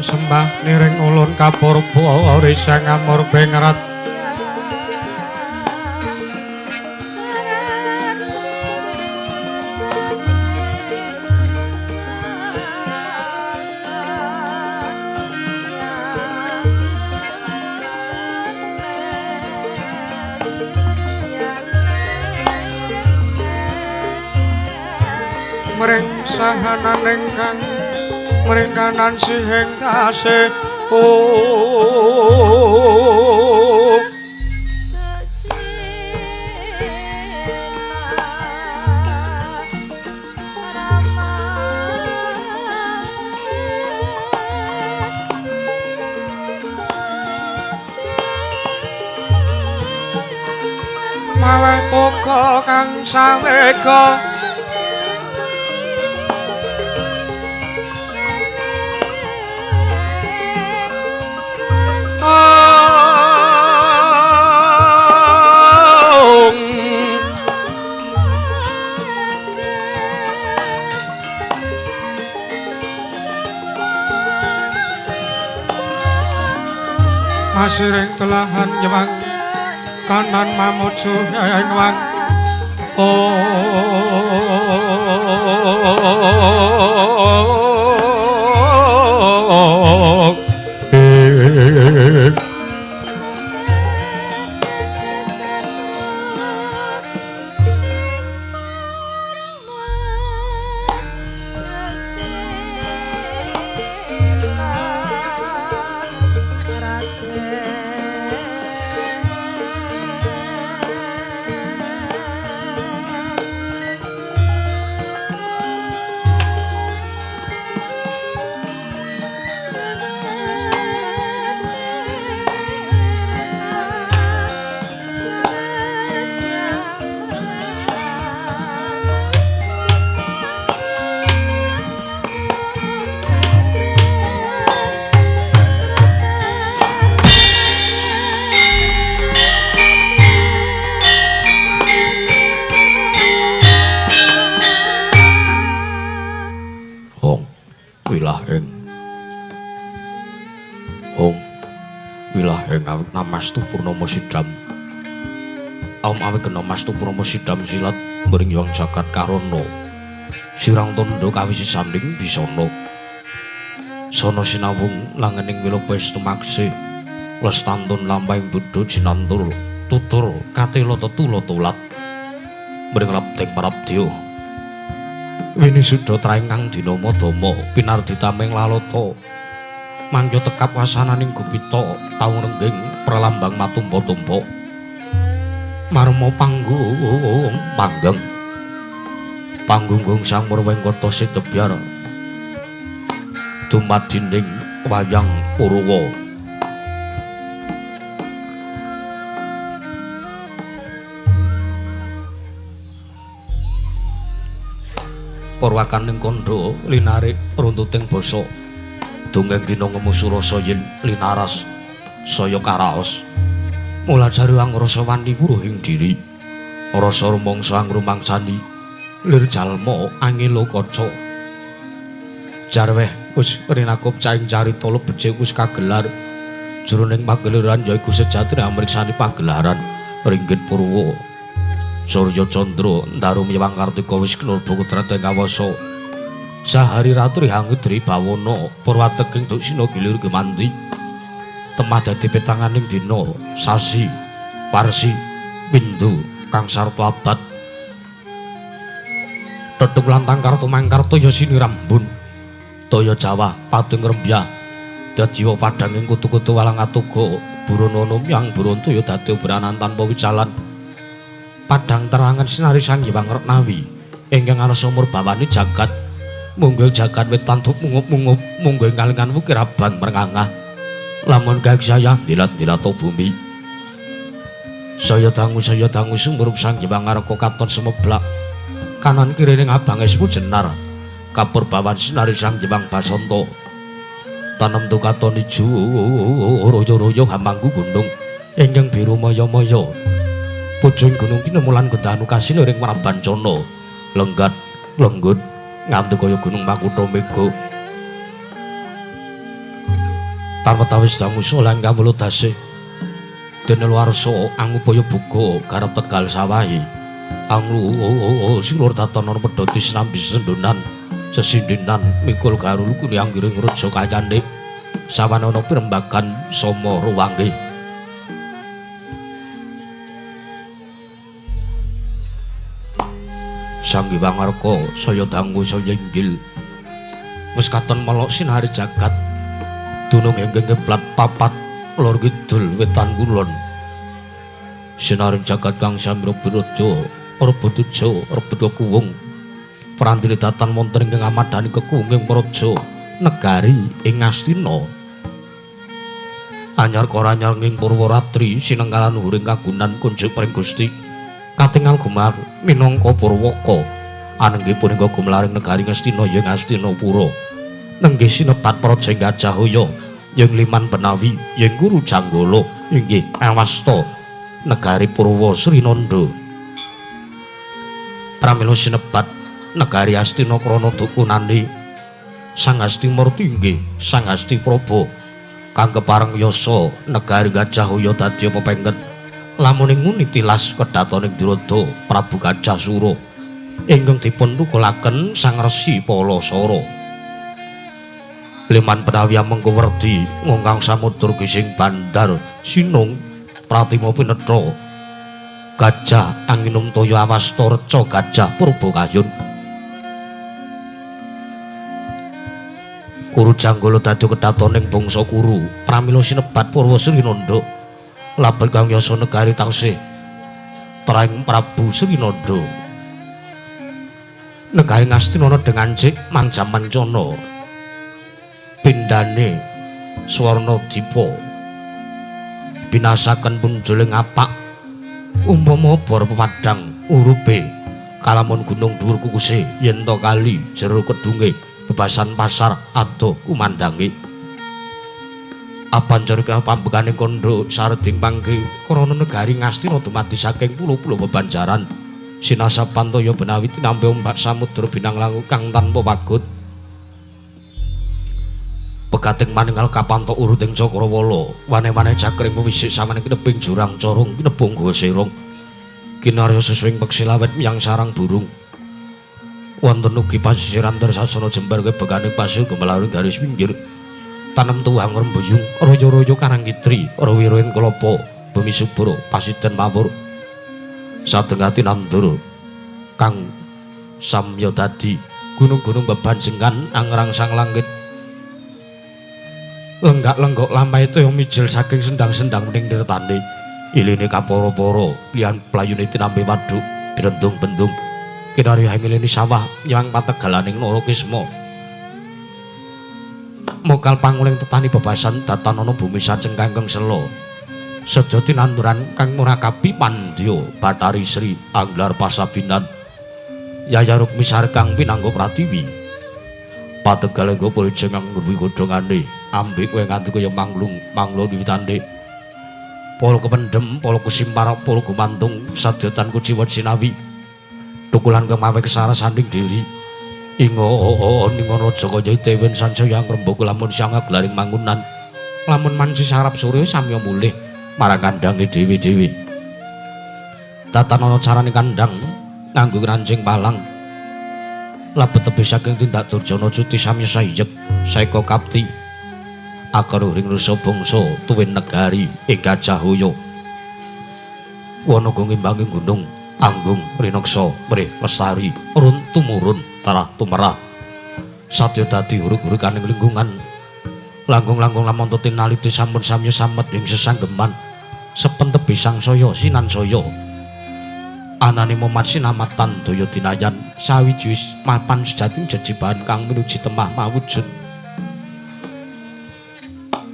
Sembah niring ulun kapurba risang amur bengrat. Mring sahananing kang mring kanan sihing tasih mawe poka kang sawega. Masiring telahan nyewang kanan mamuju wang oh. Namastu Purnama Sidam. Aum awi kena mastu Purnama Sidam silat mring yang jagat karana. Sirang tandha kawisi sanding bisana. Sana sinawung langening wiloba tumakse. Lestantun lampahing buddha jinantur tutur katela tetula tulat. Mring labdeng parabdya. Winisuda traing kang dinama dama pinarditaming lalata. Mangya tekap wasananing gupita taung rengging pralambang matumpa-tumpa marma panggung panggeng panggunggung sang Murwengkata Sidebyar dumadining wayang Purwa. Purwakaning kandha linarik runtuting basa dongeng dina ngemusu rasa yen linaras saya karaos mulajari angrasa wani wuruhing diri rasa rumangsa angrumangsani lir jalma angelo kaca jarweh wis rinakup caing carita becik wis kagelar jroning pagelaran yaiku sejatine amriksani pagelaran ringgit purwa Surya Candra ndaru miwang Kartika wis kena kudrat ing kawasa sahari ratri hangudri bawana purwateging duksina gilir gemanti temah dadi petanganing dina sasi warsi windu kang sarta abad tetung lantang kartu mangkarta ya sinirambun toya Jawa pating rembyah dadi padanging kutu-kutu walang atuga buronono yang buronto ya dadi obranan tanpa wicalan padang terangan sinari Sang Hyang Retnawi ingkang arsa murbawani jagat munggo jagat wetan mungup-mungup munggo kalingan wukir abang merengangah lamun gagsaya dilat-dilat bumi saya dangu sumurup Sang Hyang Ngarka katon semeblak kanan kirining abang esmu jenar kapurbawan sinari Sang Hyang Basanta tanem katon ijo royo-royo hamangku gunung ingkang biru maya-maya pujung gunung pinemulan gondanu kasine ring Prabancana lenggat lenggut nganti kaya gunung Makutha Mega. Tanpa tawis dangu solang kawula dasih. Dene warsa angupaya buka garap tegal sawahi. Anglu silur datono pedhoti sinambi sendonan sesindinan mikul garul kuni anggiring raja kayane. Sawanana pirembagan sama ruwange. Sang Hyang Arka saya dangu saya inggil. Wis katon melok sinari jagat. Dunung ingkang kiblat papat lor kidul wetan kulon. Sinaring jagat kang samira biraja rebut teja rebut kekuwung. Prandene datan wonten ingkang amadhani kekuwunging praja negari ing Ngastina. Anyar koranyar ing Purwaratri sinengkalan luhuring kagunan kunjuk pring Gusti. Katingal gumar minangka Purwaka. Anenggih punika gumlaring negari Ngastina ing Ngastinapura. Nenggih sinebat praja Gajahaya ing Liman Benawi ing Guru Janggala inggih awasta negari Purwa Srinanda. Pramila sinebat negari Astina krana dukunane Sang Hastimurti inggih Sang Hasti Praba kang kepareng yasa negari Gajahaya dadi pepengket. Lamun nguni tilas kedatoning Durada Prabu Gajah Sura ingkang dipun tukulaken Sang Resi Palasara. Liman Benawi amengku werdi ngongkang samudra gising bandar sinung pratima pinetha gajah anginum toya awasta reca gajah purba kayun. Kuru Janggala dadi kedatoning bangsa Kuru pramila sinebat Purwa Srinanda labet kang yasa negari taksih traing Prabu Srinanda. Negari Ngastina dengan cik manjaman cana pindane swarna dipa binasaken punjuling apak umpama bor pepadang urupe kalamun gunung dhuwur kukuse yen to kali jero kedunge bebasan pasar ado kumandange. Abanjur pambekane kandha sareding pangke krana negari Ngastina dumadi saking pulo-pulo bebanjaran sinasapan toya benawi tinampi ombak samudra binang langu kang tanpa pagut. Pegating maninggal kapantok uruting cakrawala wane-wane cakring wisik samane kineping jurang corong kinepung goa serong kinarya sesuing peksi lawet miyang sarang burung. Wonten ugi pasisiran tersasana jembar kebegane pasir gumelaring garis pinggir tanem tuwang rembuyung royo-royo karang kitri rawiroing kelapa bumi subur pasiden mawur sadengati nandur kang samya dadi gunung-gunung bebanjengan angrangsang langit. Lenggak-lenggok lampahe toya mijil saking sendang-sendang ning nirtane. Iline kapara-para liyan playune tinampi waduk birendung-bendung. Kinarya ngilini sawah nyang pategalaning Narakisma. Mokal panguling tetani bebasan datanana bumi saceng kangkeng sela. Sedya tinanduran kang murakabi pandya Bathari Sri Anglar Pasabinan. Yaya Rukmi Sarkang pinangga pratiwi. Pategal engko purija kang ngruwi godhongane ambek kowe nganti kaya manglung manglung wiwitane. Polo kependhem, polo kusimpar, polo gumantung sadyatan kuciwa sinawi. Tukulan kemawe kesarasaning diri. Inga ninga raja kaya tewen sansaya ngrembaka lamun siang aglaring mangunan. Lamun manci sarap sore samya mulih marang kandhange dewi-dewi. Tatanana carane kandhang nganggo rancing palang. Labet tebih saking tindak durjana cuti samya sayek saeka kapti. Akaruring rusa bangsa tuwin negari ing Gajahaya. Wana ngimbangi gunung anggung rinaksa mrih lestari run tumurun tarah tumerah. Satya dadi hurug-huruganing lingkungan. Langkung-langkung lamun tinaliti sampun samya samet ing sesanggeman. Sepen tebih sangsaya sinansaya. Anane momat sinamatan daya dinayan sawiji mapan sejati jejibahan kang minuji temah mawujud.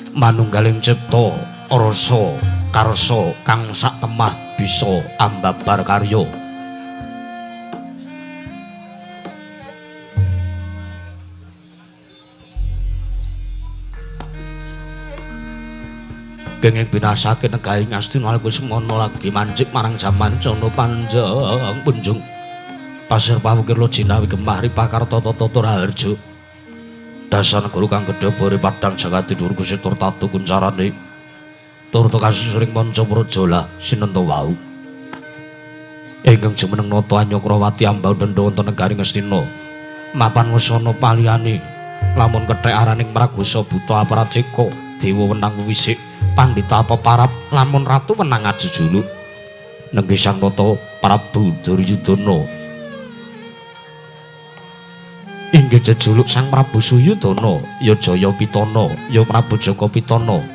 Manunggaling cipta rasa karsa kang sak temah bisa ambabar karya. Kenging binasake negari Ngastina Kusmana lagi mancik marang jaman cana panjang punjung. Pasir pawukir lo jinawi gemah ripah karta tata raharja. Dasar negara kang gedhe bore padhang jagat dhuwur Gusti tur tatu kuncarane tur kasusuring manca praja sinenta wau. Ingkang jumeneng nata Anyakrawati ambau dendha wonten negari Ngastina. Mapan wusana paliyane lamun kethek araning Pragosa buta aparaceka dewa wenang wisik pandhita peparap lamun ratu wenang ajejuluk. Nenggih Sang Nata Prabu Duryudana. Inggih jejuluk Sang Prabu Suyudana, ya Jaya Pitana, ya Prabu Jaka Pitana.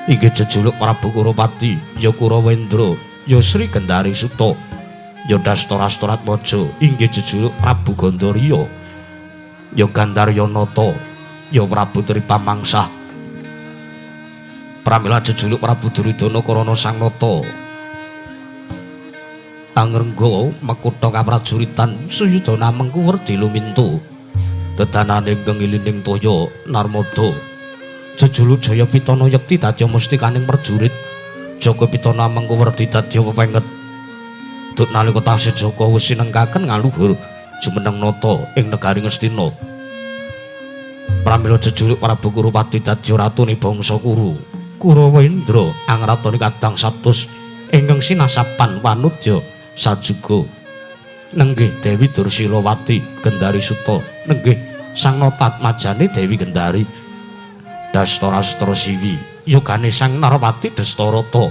Inggih jejuluk Prabu Kurupati, ya Kurawendra, ya Sri Gendari Suta, ya Dastarastratmaja. Inggih jejuluk Prabu Gandharya, ya Gandharyanata, ya Prabu Tripamangsah. Pramila jejuluk Prabu Duryudana karana Sang Nata angrengga mekutha kaprajuritan Suyudana mengku werdi lumintu. Dedanane ingkang ilining toya Narmada. Jejuluk Jaya Pitana yekti dadya mustikaning prajurit. Jaka Pitana mengku werdi dadya pepenget. Duk nalika tasih Jaka wis sinengkaken ngaluhur jumeneng nata ing negari Ngastina. Pramila jejuluk Prabu Kurupati dadya ratune bangsa Kuru. Kurawendra angratoni kadang satus ingkang sinasapan wanudya sajuga. Nenggih Dewi Dursilawati Gendari Suta, nenggih Sang Natatmajane Dewi Gendari. Dastarastra Siwi yogane Sang Narapati Dastarata.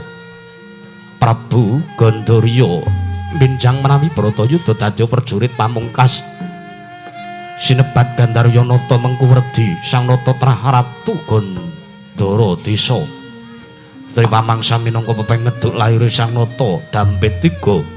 Prabu Gandharya minjang menawi Bratayuda dadya prajurit pamungkas. Sinebat Gandharyanata mengku werdi Sang Nata trah Ratu Gandhara Desa. Tripamangsa minangka pepenget duk laire Sang Nata Dampit 3.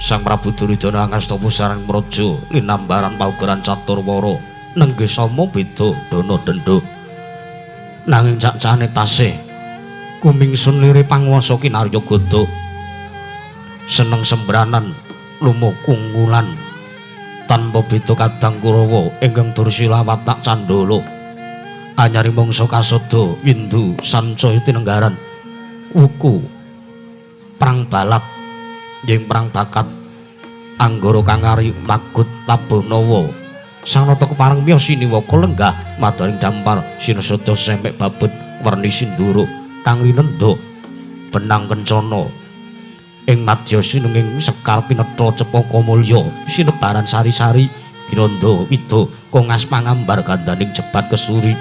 Sang Prabu Duryudana angasta pusaran praja linambaran paugeran caturwara nenggih sama beda dana dendha. Nanging cacane tasih kumingsun lire panguwasa kinarya gada. Seneng sembranan lumukungkulan tanpa beda kadang Kurawa ingkang Dursila watak candala. Anyari mangsa kasada windu sancaya tinenggaran wuku prang balap ing prang bakat anggara kang ari magut tabuh nawa. Sang Nata kepareng miyos siniwaka lenggah madaring dampar sinasada semek babut werni sindura kang rinendha benang kencana ing madya sinenging sekar pinetha cepaka mulya sinebaran sari-sari ginandha wida kongas pangambar gandaning jebat kesuri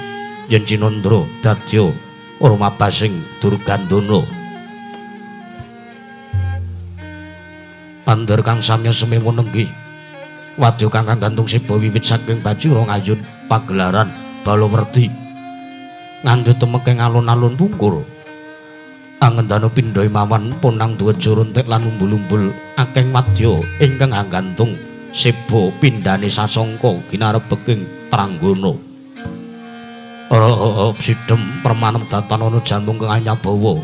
yen cinandra dadya rumabasing Durgandana. Pandher kang samya semewa nenggih wadya kang gantung seba wiwit saking Bajira ngayun pagelaran Balawerti ngandhut temekeng alun-alun pungkur angendana pindha mawan ponang dweja runtik lan umbul-umbul akeh wadya ingkang anggantung seba pindhane sasangka ginarebeking Tranggana. Ora sidhem permanem datan ana janmung kang anyabawa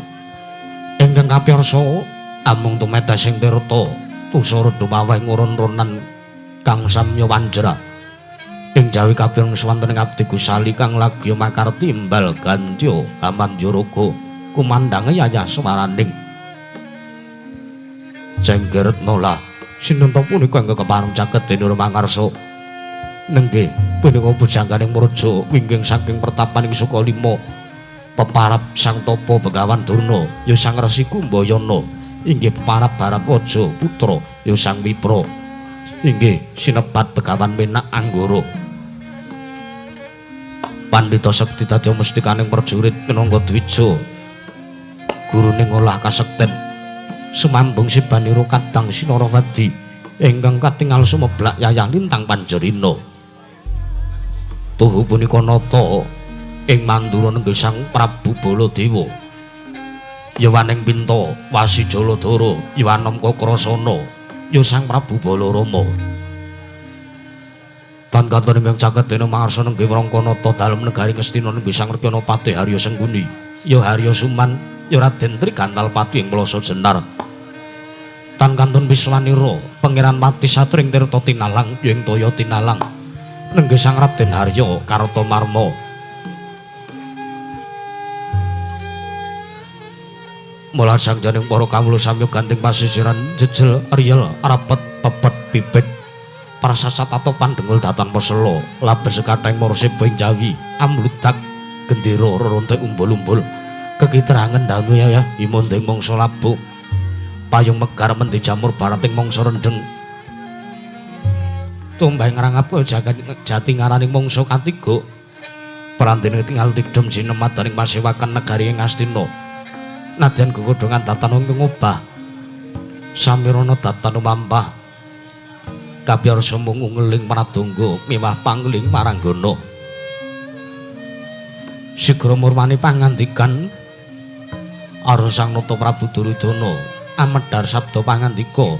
ingkang kapiyarsa amung tumetesing tirta tusara dumaweh ngurun-runan kang samya wanjra ing jawi kapireng swanten abdi Gusali kang lagya makarti imbal gantya Hamandyaraga kumandange yayah swaraning Jenggeretna lah sinenta punika ingkang kepareng caket dening Mangarsa. Nenggih punika pujangganing praja wingking saking pertapaning Sukalima peparap Sang Tapa Begawan Durna ya Sang Resi Kumbayana inggih peparap Bharatwaja putra ya Sang Wipra inggih sinebat Begawan Menak Anggara. Pandhita sekti dadya mustikaning prajurit minangka dwija gurune ngolah kasekten sumambung sibanira kadang Sinarawedi ingkang katingal sumeblak yayah lintang panjerina. Tuhu punika nata ing mandura nenggih Sang Prabu Baladewa. Yawaning Pinta Wasi Jaladara Yawanom Kakrasana ya Sang Prabu Balarama. Tan katon ingkang caket dene mangarsa nenggih Wrangkanata dalem negari Ngastina nenggih Sang Rekyana Patih Harya Sengkuni ya Harya Suman ya Raden Trigantalpati ing Plasa Jenar. Tan kantun Wiswanira Pangeran Pati Satring Tirta Tinalang ya ing Toya Tinalang nenggih Sang Raden Harya Kartamarma. Mula sangjaning para kawula samya ganting pasisiran jejel riyel rapet pepet pipit prasasat atau pandengul datan pesela labes sekathahing maraseba ing Jawi amludak gendera reruntuh umbul-umbul kekitrangen danu ya imunding mangsa labuh payung megar mendhi jamur barating mangsa rendheng tumbang ngrangap jagat jati ngaraning mangsa katiga prandene tinggal tidhem sinemadaning pasewakan negari ing Astina nadyan gegodhongan datan ing ngobah samirana datan umampah kapiyarsa mung ungeling pradangga miwah pangling maranggana sigra murwani pangandikan Arsa Sang Nata Prabu Duryudana amedhar sabda pangandika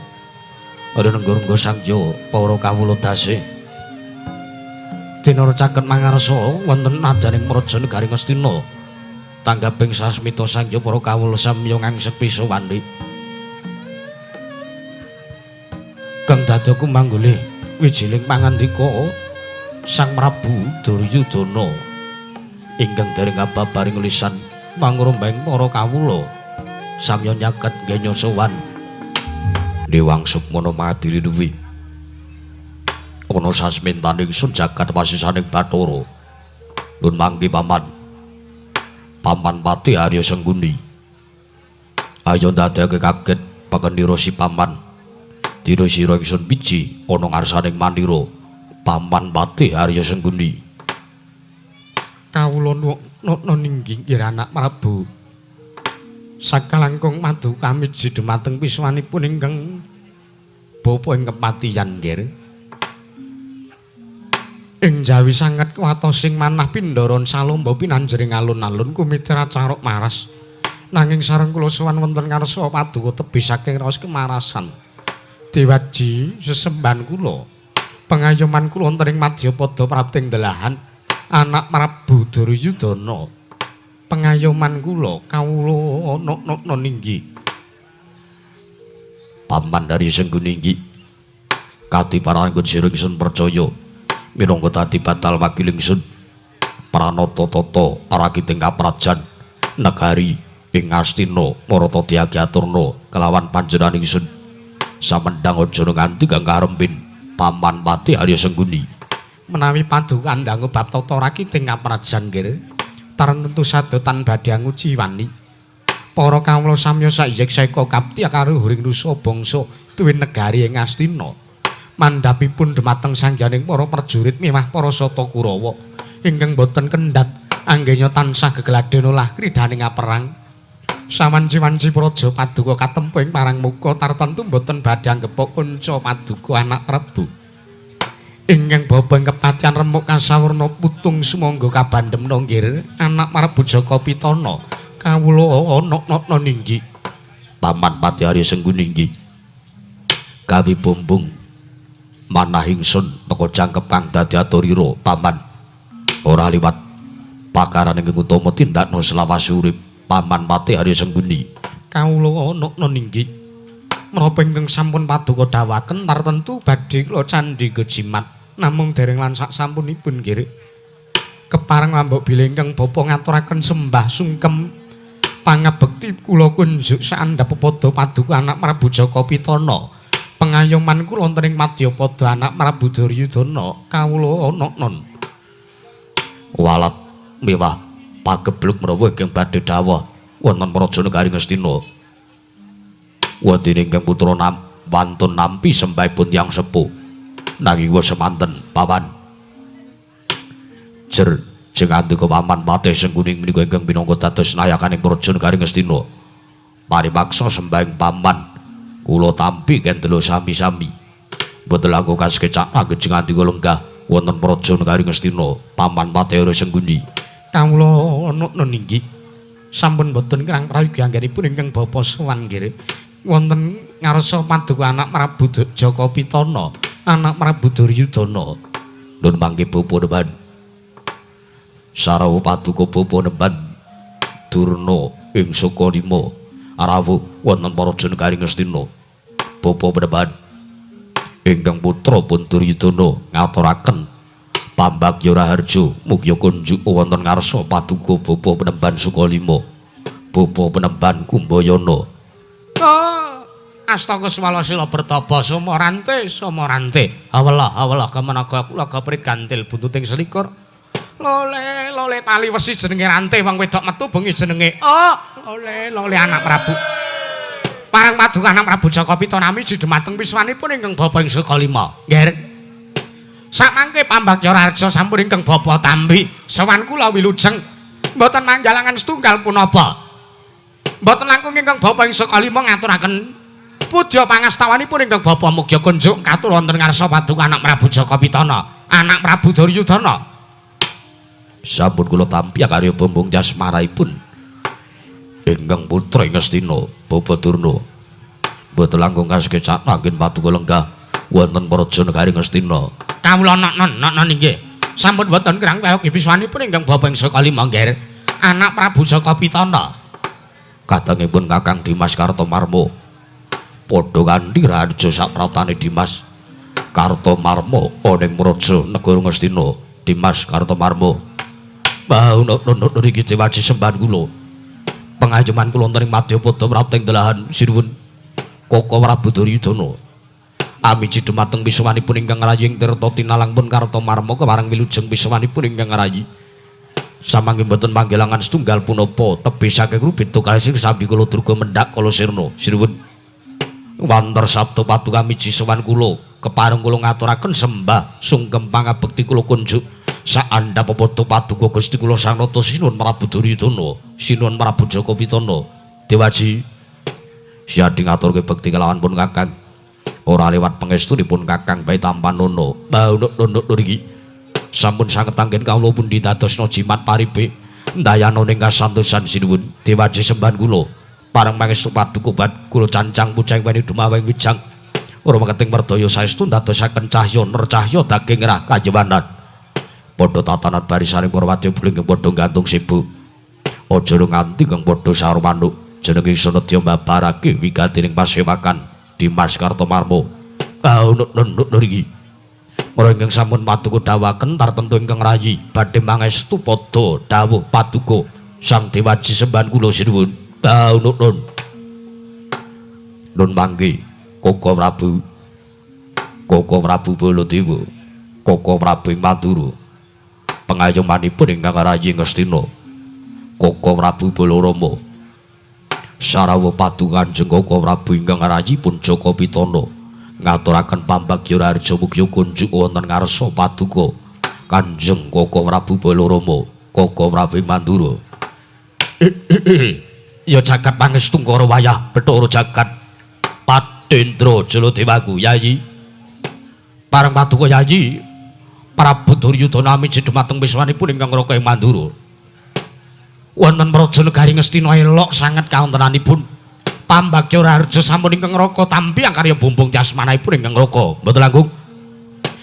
renengga-rengga sangya para kawula dase dinara caket mangarsa wonten nadaning praja negari Ngastina tanggaping sasmita sangya para kawula samya ngangsek pisawani kang dadaku manggoleh wijiling pangandika Sang Prabu Duryudana ingkang dereng kababaring lisan mangrumbeng para kawula samya nyaket genya sowan Dewang Sukmana madili duwi ana sasmintaning sun jagat pasisaning Bathara nun mangki paman paman Patih Arya Sengguni ayo ndadekake kaget pekenira si paman dina sira ingsun biji ana ngarsaning mandira paman Patih Arya Sengguni kawula nukna ninggi nggih anak Prabu sakalangkung madu kamiji dumateng piswanipun ingkang bapa ing kepatihan nggih. Ing jawi sanget kuwatosing manah pindharan salomba pinanjering alun-alun kumitra caruk maras. Nanging sareng kula sowan wonten ngarsa paduka tebih saking raos kemarasan. Dewaji sesembahan kula pengayoman kula wonten ing madyapada prapting delahan anak Prabu Duryudana. Pengayoman kula kawula nok-nokna ninggi. Paman dari Sengguni inggih kati paranggun sira ingsun percaya minangka dadi batal wakil ingsun pranata tata rakiting kaprajan negari ing Ngastina marata diaturna kelawan panjenengan ingsun samendhang aja nganti kang karempin paman Patih Arya Sengguni menawi paduka ndangu bab tata rakiting kaprajan nggih tarntentu sada tan badhe anguji wani para kawula samya saiyek saeka kapti karuhuring nusa bangsa tuwin negari ing Ngastina mandhapipun dhumateng sangjaning para prajurit miwah para sata Kurawa ingkang boten kendhat anggenya tansah gegladhen olah kridhaning aperang sawanci-wanci praja paduka katempo ing parangmuka tartentu boten badhe anggepok kunca paduka anak Prabu ingkang bapa ing kepatihan remuk kasawurna putung sumangga kabandhemna nggih anak Prabu Jaka Pitana kawula nok-nokna ninggi paman Patih Arya Sengguni inggih gawe bumbung manah ingsun teka jangkep kang dadi aturira paman ora liwat pakaran ingkang utama tindakna selawase urip paman Patih Arya Sengguni kawula nokna ninggi menapa ingkang sampun paduka dawuhaken tartentu badhe kula candhi jimat namung dereng lan sak sampunipun nggih kepareng lambok bilih ingkang bapa ngaturaken sembah sungkem pangabekti kula kunjuk saandhap pepada paduka anak Prabu Jaka Pitana pengayoman kula wonten ing madyapada anak Prabu Duryudana kawula noknon walat mewah pagebluk menawa ingkang badhe dawuh wonten praja negari Ngastina wonten ingkang putra wantun nampi sembahipun tiyang sepuh nanging wis semanten paman jer sing andika paman Patih Sengguni menika ingkang minangka dados nayakaning praja negari Ngastina paripaksa sembahing paman kula tampi kendela sami-sami mboten langkung kasekecak ageng andika lenggah wonten praja negari Ngastina paman Patih Sengguni kawula nukna ninggi sampun boten kirang prayogi anggenipun ingkang bapa sowan nggih wonten ngarsa paduka anak Prabu Jaka Pitana anak Prabu Duryudana nun mangke bapa nemban sarawa paduka bapa nemban Durna ing Sukalima rawuh wonten praja negari Ngastina bapa penemban ingkang putra pun Duryudana ngaturaken pambagya raharja mugi kunjuk wonten ngarsa paduka bapa penemban Sukalima Bapa Penemban Kumbayana. Oh, Astaka Swala Sila Bertapa Sumarante Sumarante. Awelah awelah kemenaga kula keprit gantil buntuting selikur. Lole lole tali wesi jenenge rante wong wedok metu bengi jenenge. Oh, lole lole anak Prabu. Parang paduka anak Prabu Jaka Pitana miji dumateng wiswanipun ingkang bapa ing saka lima. Nggih. Samangke pambagya raja sampun ingkang bapa tampi sowan kula wilujeng mboten manggalangan setunggal punapa. Mboten langkung ingkang bapa ing saka lima ngaturaken pudya pangastawanipun ingkang bapa mugi kunjuk katur wonten ngarsa paduka anak Prabu Jaka Pitana, anak Prabu Duryudana. Sampun kula tampi karya bumbung jasmaraipun ingkang putra ing Ngastina Bapa Durna. Mboten langkung kasekecak anggen paduka lenggah wonten praja negari Ngastina. Kawula nok-nok inggih. Sampun boten kirang prayogi wiswanipun ingkang bapa ing saka lima nggih. Anak Prabu Jaka Pitana. Kadangipun Kakang Dimas Kartomarmo. Padha kanthi raharja sapraptane Dimas Kartomarmo ana ing praja negara Ngastina. Dimas Kartomarmo. Mbah nok niki dewaji sembahan kula. Pengayoman kula wonten ing Madyapada prapting delahan sinuwun Koko Prabu Duryudana. Amiji dumateng wiswanipun ingkang rayi ing tirta tinalang pun Kartomarma kepareng wilujeng wiswanipun ingkang rayi. Samangke mboten panggelangan setunggal punapa tebih saking rubeda kalih sambi kula durga mendhak kala sirna. Sinuwun. Wanter sabda paduka miji sowan kula kepareng kula ngaturaken sembah sungkem pangabekti kula kunjuk saandhap pepadha paduka Gusti kula Sang Nata Sinuwun Prabu Duryudana, Sinuwun Prabu Jaka Pitana. Dewaji siadhi ngaturke bekti kelawan pun Kakang. Ora liwat pangestunipun Kakang bae tampanana. Mbah nok niki sampun sanget anggen kawula pundi dadosna jimat paripe ndayana ning kasantosan sinuwun. Dewaji sembahan kula pareng pangestu paduka bat kula cancang pucang weni dumaweng wijang ora meketing merdaya saestu ndadosaken cahya nercahya daging rah kajewanan. Padha tatanan barisane para wadya buling padha gantung sibuk. Aja nganti kang padha saur manuk jenenge ingsun nedya mbabarake wigati ning pasewakan Dimas Kartomarmo. Kaunuk niki. Mara ingkang sampun paduka dawuhaken tartemtu ingkang rayi badhe mangestu padha dawuh paduka Sang Dewaji sembahan kula sinuwun. Kaunuk nun. Nun mangke Koko Prabu. Koko Prabu Baladewa. Koko Prabu ing Mandura. Pengayomanipun ingkang rayi Ngastina. Koko Prabu Balarama. Sarawa paduka Kanjeng Koko Prabu ingkang rayi pun Jaka Pitana ngaturaken pambagya raharja mugi kunjuk wonten ngarsa paduka Kanjeng Koko Prabu Balarama, Koko Prabu ing Mandura. Ya jagat pangestu ngara wayah Bathara jagat Padendra Jaladewaku Yayi. Pareng paduka Yayi Prabu Duryudana miji dumateng wiswanipun ingkang raka ing Mandura. Wonten praja negari Ngastina elok sanget kawontenanipun. Pambagya raharja sampun ingkang raka tampi angkarya bumbung jasmanipun ingkang raka. Mboten langkung.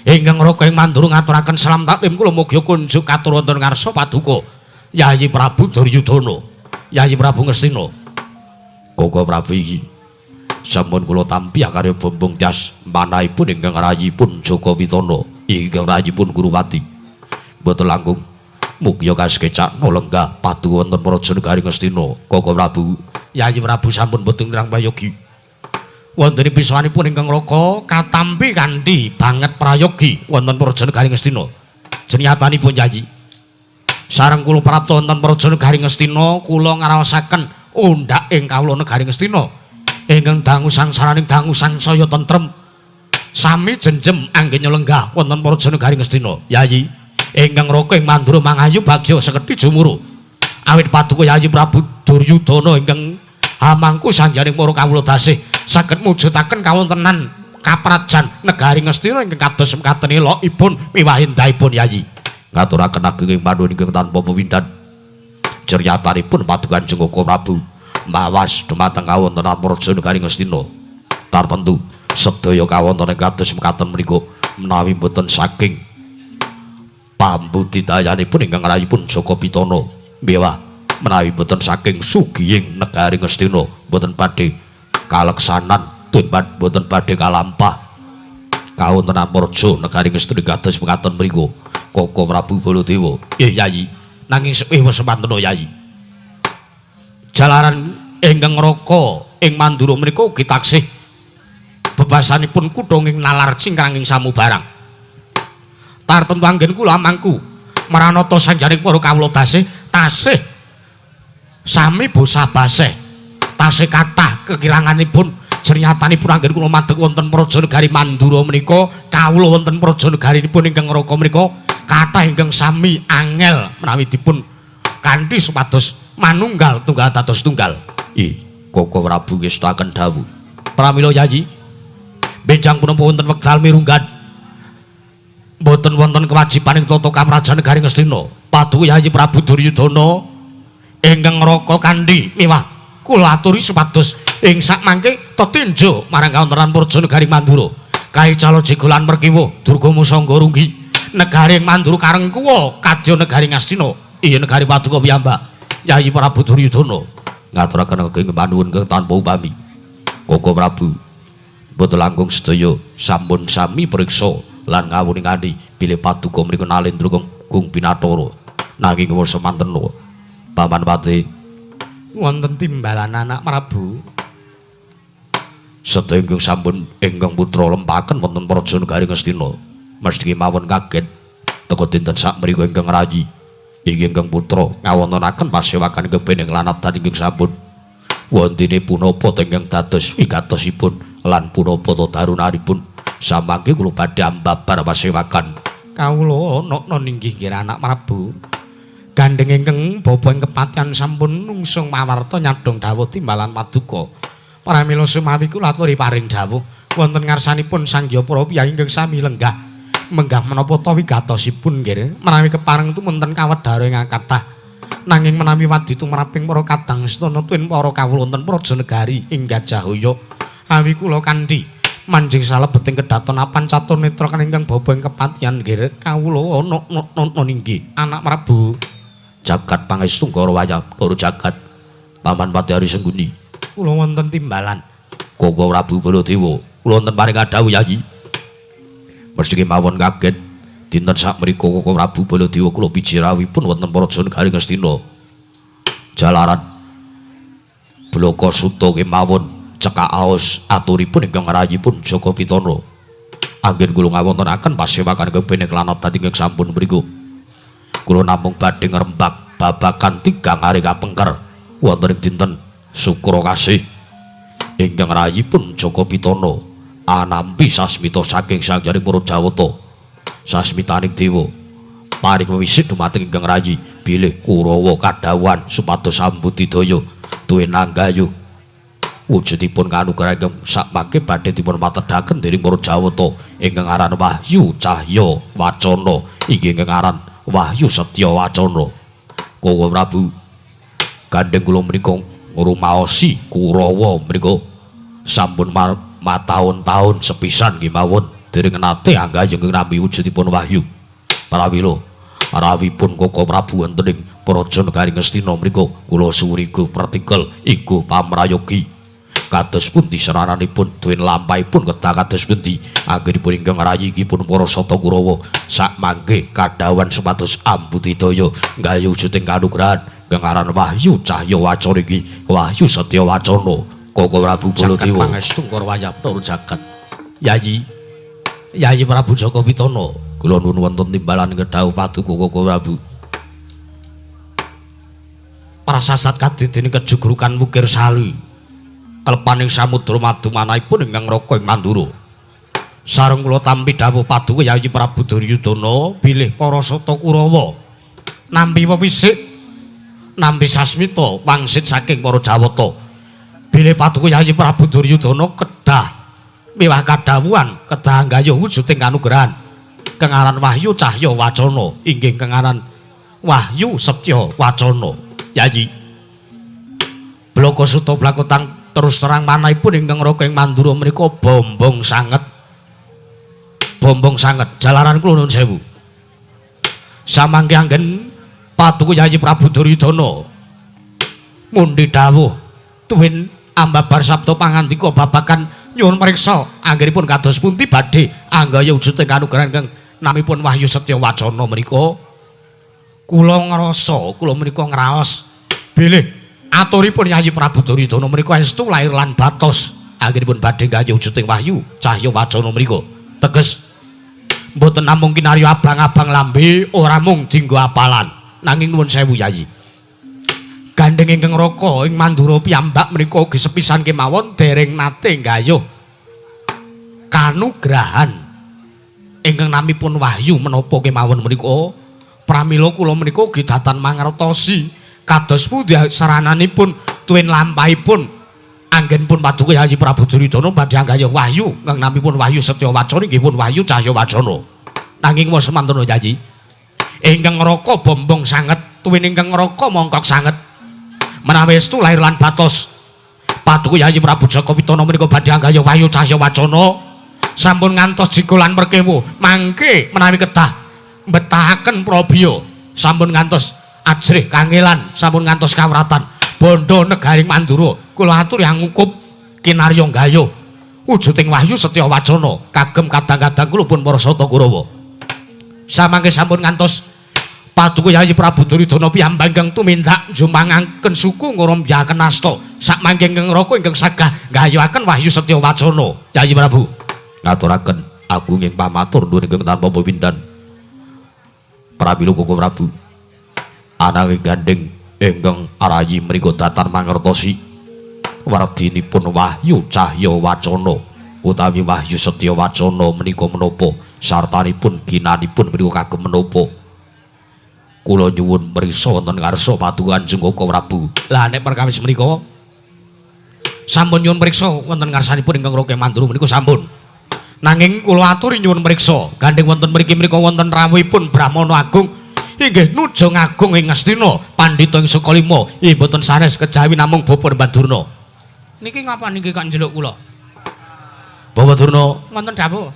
Ingkang raka ing Mandura ngaturaken salam taklim kula mugi kunjuk katur wonten ngarsa paduka Yayi Prabu Duryudana, Yayi Prabu Ngastina. Koko Prabu iki sampun kula tampi akarya bumbung jasmanipun ingkang rayipun Jaka Pitana, ingkang rayipun Guruwati. Mboten langkung. Mugi kasekecakna lenggah paduka wonten praja negari Ngastina, Koko Prabu. Yayi Prabu sampun boten kirang prayogi. Wonten pisanipun ingkang raka katampi kanthi banget prayogi wonten praja negari Ngastina. Jenyatanipun Yayi, sareng kula prapta wonten praja negari Ngastina, kula ngraosaken undhak ing kawula negari Ngastina ingkang dangu sangsaraning dangu sangsaya tentrem sami jenjem anggenya lenggah wonten praja negari Ngastina. Yayi ingkang raka ing Mandura mangayu bagya sekedhi jumuru. Awit paduka Yayi Prabu Duryudana ingkang hamangku sanjaning para kawula dasih saged mujudaken kawontenan kaprajan negari Ngastina ingkang kados mekaten elokipun miwah endahipun Yayi. Ngaturaken ageng panuwun ingkang tanpa pewindan. Ceryatanipun paduka Kanjeng Koko Prabu mawas dumateng kawontenan praja negari Ngastina. Tartemtu sedaya kawontenan kados mekaten menika menawi boten saking pambudidayanipun ingkang rayipun Jaka Pitana mewah menawi boten saking sugihing negari Ngastina boten badhe kaleksanan boten badhe kalampah kawontenan praja negari Ngastina kados mekaten mriku. Koko Prabu Baladewa. Nggih Yayi, nanging sepih wis mantena Yayi. Jalaran ingkang Raka ing Mandura menika ugi taksih bebasanipun kutha ing nalar cingkranging samubarang. Tartemtu anggen kula mangku maranata sanjaring para kawula tasih tasih sami bosah-baseh tasih kathah kekiranganipun. Jernyatanipun anggen kula madeg wonten praja negari Mandura menika kawula wonten praja negarinipun ingkang Raka menika kathah ingkang sami angel menawi dipun kanthi supados manunggal tunggal dados tunggal. I Koko Prabu ngestakaken dawuh. Pramila Yayi, benjang punapa wonten wekdal mirunggan mboten wonten kewajibaning tata kamrajan negari Ngastina. Paduka Yayi Prabu Duryudana ingkang Raka kanthi miwah kula aturi supados ing sakmangke tetinjo marang kawontenan praja negari Mandura. Kae cala jega lan merkiwa Durga Musangga runggi negari Mandura karengkuwa kadya negari Ngastina. Iya negari paduka piyambak Yayi Prabu Duryudana. Ngaturaken ageng panuwun kang tanpa upami. Koko Prabu boten langkung sedaya sampun sami priksa lan ngawuningani bilih paduka mriku Nalendra Gung Binathara. Nanging wasa mantena Paman Patih wonten timbalan anak Prabu. Sedaya ingkang sampun ingkang putra lempaken wonten praja negari Ngastina. Mesthi mawon kaget teka dinten sakmriku ingkang rayi. Iki ingkang putra ngawontenaken pasewakan ingkang bening lan adat ingkang sampun wontene punapa ingkang dados wigatosipun lan punapa darunanipun. Samangke kula badhe ambabar pasewakan. Kawula ana ninggih nggih anak Prabu. Gandheng ingkang bapa ing kepatihan sampun nungsung mawarta nyadhong dawuh timbalan paduka. Pramila sumawi kula aturi paring dawuh wonten ngarsanipun Sang Hyang Para Piyayi ingkang sami lenggah. Menggah menapa ta wigatosipun nggih menawi kepareng tumunten kawedhara ingkang kathah. Nanging menawi wadi tumraping para kadang sedana tuwin para kawula wonten praja negari ing Gajahaya awi kula kanthi manjing salebeting kedaton apan catur netra ingkang bapa ing kepatihan nggih kawula ana ninggih anak Prabu. Jagat pangestu Ngara wayah para jagat Paman Patih Ari Sengguni kula wonten timbalan. Koko Prabu Baladewa kula wonten paring dawuh Yayi. Mesthi kemawon kaget dinten sakmriku Koko Prabu Baladewa kula biji rawuhipun wonten praja negari Ngastina. Jalaran Blaka Suta kemawon cekak aos aturipun ingkang rayipun Jaka Pitana. Anggen kula ngawontenaken pasewakan kebening lan adat ingkang sampun mriku. Kula namung badhe ngrembak babagan tigang hari kapengker wonten ing dinten Sukra Kasih ingkang rayipun Jaka Pitana anampi sasmita saking Sang Hyang Para Jawata. Sasmitaning dewa paring wisit dumateng ingkang rayi bilih Kurawa kadhawuhan supados sambudidaya tuwin anggayuh wujudipun kanugrahan ingkang sakmangke badhe dipun patedhaken dening para Jawata ingkang aran Wahyu Cahya Wacana inggih ingkang aran Wahyu Setya Wacana. Koko Prabu gandheng kula menika ngrumaosi Kurawa menika sampun mataun-taun sepisan nggih mawon dereng nate anggayuh ingkang nampi wujudipun wahyu. Prawila rawuhipun Koko Prabu wonten ing praja negari Ngastina menika kula suriga pratikel iku pamrayogi. Kados pundi serananipun duwin lampahipun kedah kados pundi anggenipun ingkang rayi pun para sata Kurawa sakmangke kadhawuhan supados ambudidaya nggayuh wujuding kanugrahan ingkang aran Wahyu Cahya Wacana iki Wahyu Setya Wacana. Koko Prabu Baladewa pangestu Ngara wayah Bathara jagat. Yayi Yayi Prabu Jaka Pitana kula nuwun wonten timbalan kedhawuh paduka Koko Prabu. Prasasat kadidene kejugrukan wukir sali kelepaning samudra madumanahipun ingkang Raka ing Mandura. Sareng kula tampi dawuh paduka Yayi Prabu Duryudana bilih para sata Kurawa nampi wewisik nampi sasmita wangsit saking para Jawata. Bilih paduka Yayi Prabu Duryudana kedah miwah kadhawuhan kedah nggayuh wujuding kanugrahan kang aran Wahyu Cahya Wacana inggih kang aran Wahyu Setya Wacana. Yayi Blaka Suta Blakotang terus terang manahipun ingkang Raka ing Mandura menika bombong sanget. Bombong sanget jalaran kula nuwun sewu. Samangke anggen paduka Yayi Prabu Duryudana mundhi dawuh tuwin ambabar sabda pangandika babagan nyuwun mriksa anggenipun kados pundi badhe anggaya wujuding kanugrahan ingkang namipun Wahyu Setya Wacana menika. Kula ngrasa kula menika ngraos bilih Aturipun Yayi Prabu Duryudana menika estu lair lan batos anggenipun badhe nggayuh wujuding wahyu cahya wacana menika. Teges mboten namung kinarya abang-abang lambe ora mung dinggo apalan. Nanging nuwun sewu Yayi. Gandheng ingkang raka ing Mandura piyambak menika ugi sepisan kemawon dereng nate nggayuh kanugrahan ingkang namipun wahyu menapa kemawon menika. Pramila kula menika ugi datan mangertosi kados pundi sarananipun tuwin lampahipun anggenipun paduka Yayi Prabu Duryudana badhe anggayuh wahyu ingkang namipun wahyu Setya Wacana inggih pun wahyu Cahya Wacana. Nanging wos semanten Yayi, ingkang raka bombong sanget tuwin ingkang raka mongkok sanget. Menawi estu lahir lan batos paduka Yayi Prabu Jaka Pitana menika badhe anggayuh wahyu Cahya Wacana sampun ngantos jika lan merkewa mangke menawi kedah mbetahaken prabiya sampun ngantos ajrih kangelan sampun ngantos kawratan bondo negaring Mandura kula aturi angukup kinarya nggayuh wujuding wahyu Setya Wacana kagem kadang-kadang kula pun para sata Kurawa. Samangke sampun ngantos paduka Yayi Prabu Duryudana piyambak ingkang tumindak njumpangaken suku ngrumbyaken asta sakmangke ingkang raka ingkang sagah nggayuhaken wahyu Setya Wacana. Yayi Prabu ngaturaken agunging pamatur nuwun ingkang tanpa pepindhan. Pramila Koko Prabu, ananging gandheng ingkang arayi menika datan mangertosi wardinipun wahyu cahya wacana utawi wahyu Setya Wacana menika menapa sartanipun ginanipun menika kagem menapa. Kula nyuwun mriksa wonten ngarsa paduka Kanjeng Koko Prabu. Lah nek perkawis menika sampun nyuwun mriksa wonten ngarsanipun ingkang raka Mandura menika sampun. Nanging kula aturi nyuwun mriksa gandheng wonten mriki menika wonten rawuhipun Brahmana Agung inggih Nujung Agung ing Ngastina pandhita ing Sukalima inggih mboten sanes kejawi namung Bapak Durna. Niki ngapa niki kok njeluk kula? Bapak Durna wonten dawuh.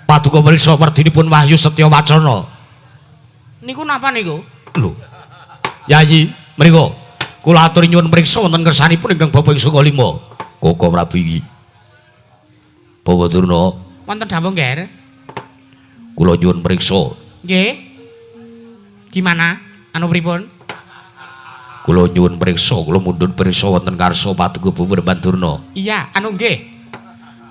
Paduka mriksa werdinipun wahyu Setya Wacana. Niku napa niku? Lho. Yayi mriku kula aturi nyuwun mriksa wonten ngersanipun ingkang Bapak ing Sukalima. Koko Prabu iki. Bapak Durna wonten dawuh nggih. Kula nyuwun mriksa. Nggih. Gimana? Anu pripun? Kula nyuwun mriksa, kula mundhut pirsa wonten ngarsa paduka Bapak Durna. Iya, anu nggih.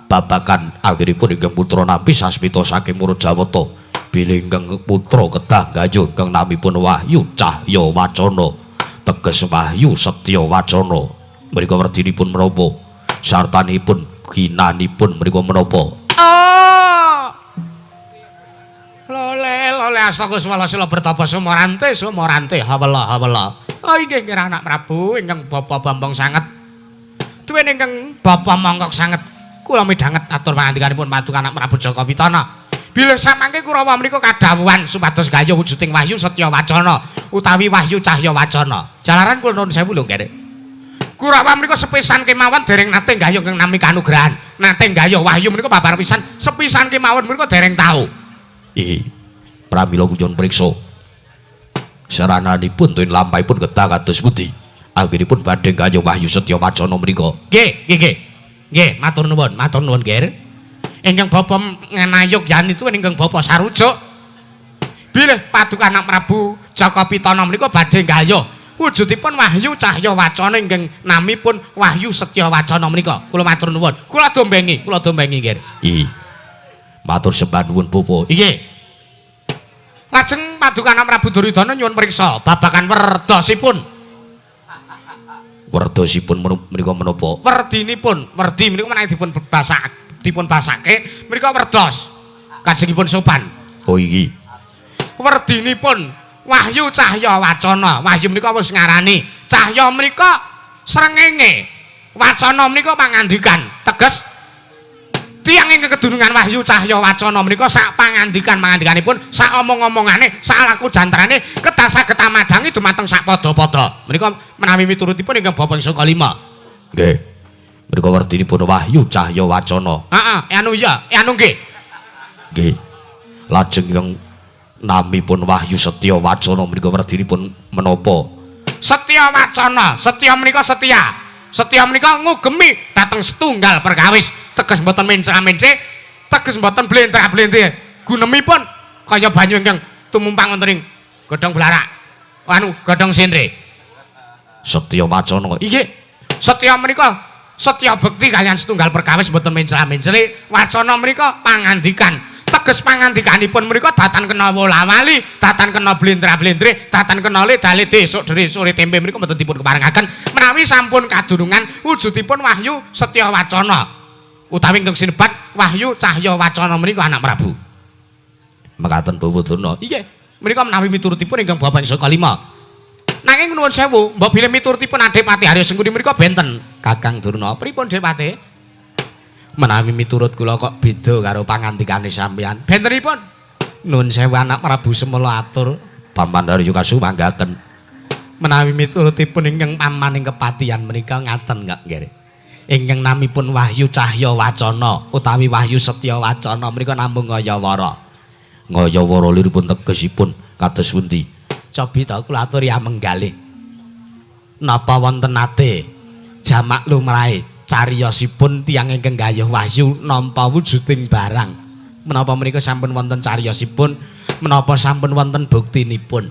Babagan anggenipun ingkang putra nampi sasmita saking Murjawata. Bilih ingkang putra kedah nggayuh ingkang namipun Wahyu Cahya Wacana. Teges Wahyu Setya Wacana. Mriku werdinipun menapa? Sartanipun ginanipun mriku menapa? Oh. Lole lole astaga swala sila bertapa sumorante sumorante hawela hawela. Oh inggih nggih anak Prabu ingkang bapa Bambang sanget. Tuwin ingkang bapa mongkok sanget. Kula midhanget atur pangandikanipun paduka anak Prabu Jaka Pitana. Bilih samangke Kurawa menika kadhawuhan supados gayuh wujuding wahyu Setya Wacana utawi wahyu Cahya Wacana. Jalaran kula nuwun sewu lho nggih. Kurawa menika sepisan kemawon dereng nate nggayuh ingkang nami kanugrahan. Nate nggayuh wahyu menika babar pisan, sepisan kemawon menika dereng tau. Ih, pramila nyuwun priksa. Sarananipun tuwin lampahipun kedah kados pundi? Anggenipun badhe nggayuh wahyu Setya Wacana menika. Nggih, nggih, nggih. Nggih, matur nuwun, Ger. Ingkang bapa ngenayuk yani tuwin ingkang bapa sarujuk. Bilih paduka anak Prabu Jaka Pitana menika badhe nggayuh wujudipun wahyu Cahya Wacana ingkang namipun Wahyu Setya Wacana menika. Kula matur nuwun. Kula dombengi, Ger. Ih. Matur sembah nuwun bapa. Nggih. Lajeng paduka anak Prabu Duryudana nyuwun priksa babagan werdosipun. Werdosipun menika menapa? Werdinipun, werdi menika menawi dipun basak, dipun basake menika werdos. Kajengipun sopan. Oh iki. Werdinipun Wahyu Cahya Wacana. Wahyu menika wis ngarani. Cahya menika srengenge. Wacana menika pangandikan. Teges tiyang ingkang kedunungan Wahyu Cahya Wacana menika sak pangandikan-pangandikanipun, sak omong-omongane, sak laku jantrane kedah saged amadhangi dumateng sak padha-padha. Menika menawi miturutipun ingkang bapa ing Sukalima. Nggih. Menika werdinipun Wahyu Cahya Wacana. Heeh, anu iya, anu nggih. Nggih. Lajeng ingkang namipun Wahyu Setya Wacana menika werdinipun menapa? Setya Wacana, setya menika setia. Setya menika ngugemi dhateng setunggal perkawis, teges mboten mencra-mence, teges mboten blentra-blente. Gunemipun kaya banyu ingkang tumumpang wonten ing godhong blarak. Anu godhong sendre. Setya wacana. Inggih. Setya menika setya bekti kaliyan setunggal perkawis mboten mencla-mencli. Wacana menika pangandikan. Teges pangandikanipun menika datan kena wola-wali, datan kena blendra-blendre, datan kena ledale esuk deri sore tempe menika mboten dipun keparengaken menawi sampun kadurungan wujudipun wahyu setya wacana. Utawi ingkang sinebat wahyu cahya wacana menika anak Prabu. Mekaten Bawa Durna. Inggih, menika menawi miturutipun ingkang Bapak Saka Lima. Nanging nuwun sewu, mbok bilih miturutipun Adipati Harya Sengkuni menika benten. Kakang Durna, pripun Dipati? Menawi miturut kula kok beda karo pangandikane sampeyan. Bentenipun? Nuwun sewu anak Prabu semela atur. Paman Harya kasumanggaken. Menawi miturutipun ingkang paman ing kepatihan menika ngaten kok nggih. Ingkang namipun wahyu cahya wacana utawi wahyu setya wacana menika namung ngayawara. Ngayawara liripun tegesipun kados pundi? Cobi ta kula aturi amenggalih. Napa wonten nate jamak lumrahe cariyosipun tiyang ingkang gayuh wahyu nampa wujuding barang? Menapa menika sampun wonten cariyosipun? Menapa sampun wonten buktinipun?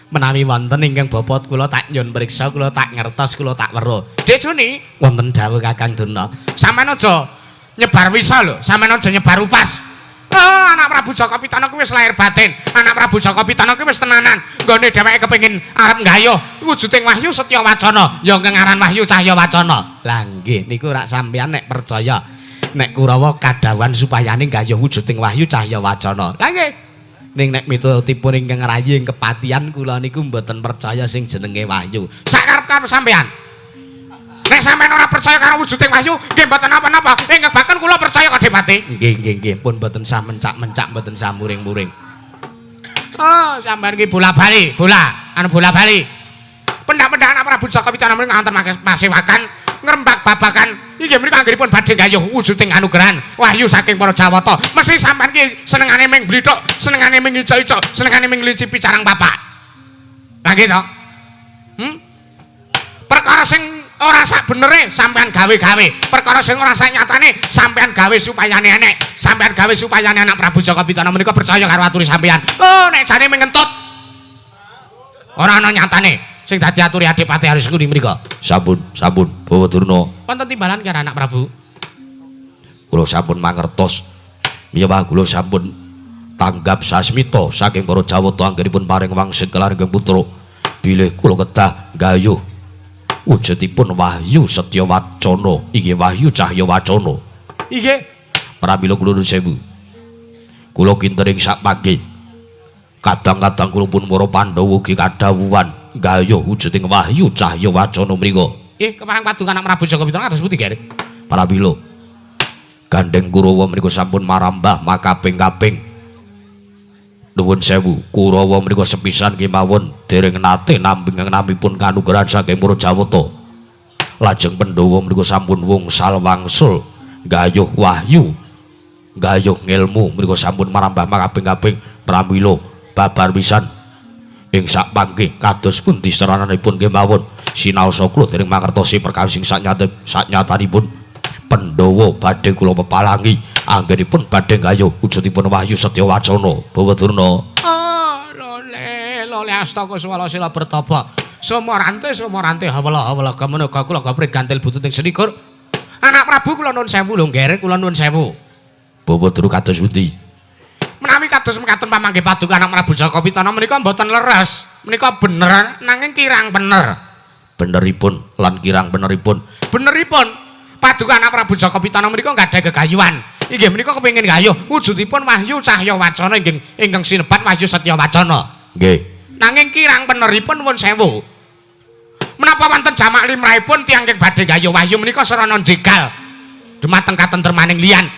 Menawi wonten ingkang bapa kula tak nyun priksa, kula tak ngertos, kula tak weruh. Dik Suni, wonten dawuh Kakang Durna. Sampeyan aja nyebar wisa lho, sampeyan aja nyebar upas. Oh, anak Prabu Jaka Pitana kuwi wis lahir batin. Anak Prabu Jaka Pitana kuwi wis tenanan. Nggone dheweke kepengin arep nggayuh wujuding wahyu setya wacana, ya ngaran wahyu cahya wacana. Lah nggih, niku rak sampeyan nek percaya nek Kurawa kadhawuhan supayane nggayuh wujuding wahyu cahya wacana. Lah nggih. Ning nek miturutipun ingkang rayi ing kepatihan kula niku mboten percaya sing jenenge wahyu. Sakarep-karep sampeyan. Nek sampeyan ora percaya karo wujuding wahyu, nggih mboten napa-napa. Ingkang bahkan kula percaya kok Dipati. Nggih, nggih, nggih, pun mboten sah mencak-mencak, mboten sah muring-muring. Oh, sampeyan iki bola-bali, bola, anu bola-bali. Pendak-pendak anak Prabu Jaka Pitana menika nganten masewakan, ngrembak babakan. Inggih menika anggenipun badhe gayuh wujuding anugrahan wahyu saking para Jawata. Mesti sampeyan iki senengane ming blithuk, senengane ming icok-icok, senengane ming nglincipi carang papak. Lah nggih to? Perkara sing ora sak benere sampean gawe-gawe, perkara sing ora sak nyatane sampean gawe supayane enek, sampean gawe supayane anak Prabu Jaka Pitana menika percaya karo aturi sampean. Oh, nek jane ming ngentut. Ora ana nyatane sing dadi aturi Adipati Harya Sengkuni menika. Sampun, sampun, Bawa Durna. Wonten timbalan karo anak Prabu. Kula sampun mangertos. Miyawah kula sampun tanggap sasmita saking para Jawata anggenipun paring wangsit kelaring putra. Bilih kula kedah gayuh wujudipun wahyu setya wacana, inggih wahyu cahya wacana. Inggih. Pramila kula nuwun sewu. Kula kinten ing sakmangke. Kadang-kadang kula pun para Pandhawa ugi kadhawuhan gayuh wujuding wahyu cahya wacana mriku. Keparang paduka anak Prabu Jaka Pitana kados pundi, Ger? Pramila gandeng Kurawa menika sampun marambah makaping-kaping. Nuwun sewu, Kurawa menika sepisan kemawon dereng nate nampi namipun kanugrahan saking para Jawata. Lajeng Pandhawa menika sampun wungsal wangsul gayuh wahyu, gayuh ngelmu menika sampun marambah makaping-kaping. Pramila babar pisan ing sakmangke kados pundi serananipun kemawon sinaosa kula dereng mangertosi perkawis sing saknyatanipun Pandhawa badhe kula pepalangi anggenipun badhe gayuh wujudipun wahyu setya wacana. Bawa Durna. Oh, lole lole astaka swala sila bertapa. Sumorante sumorante hawala hawala gamana kula gaprit gantil bututing selikur. Anak Prabu kula nuwun sewu lho, Ngger, kula nuwun sewu. Bawa Durna kados pundi? Menawi kados mekaten pamanggih paduka anak Prabu Jaka Pitana menika mboten leres, menika bener nanging kirang bener. Beneripun lan kirang beneripun. Beneripun paduka anak Prabu Jaka Pitana menika gadhah gegayuhan. Inggih menika kepengin gayuh wujudipun wahyu cahya wacana inggih ingkang sinebat wahyu setya wacana. Nggih. Nanging kirang beneripun nuwun sewu. Menapa wonten jamak limrahipun tiyang ingkang badhe gayuh wahyu menika sarana jegal dumateng katentremaning liyan.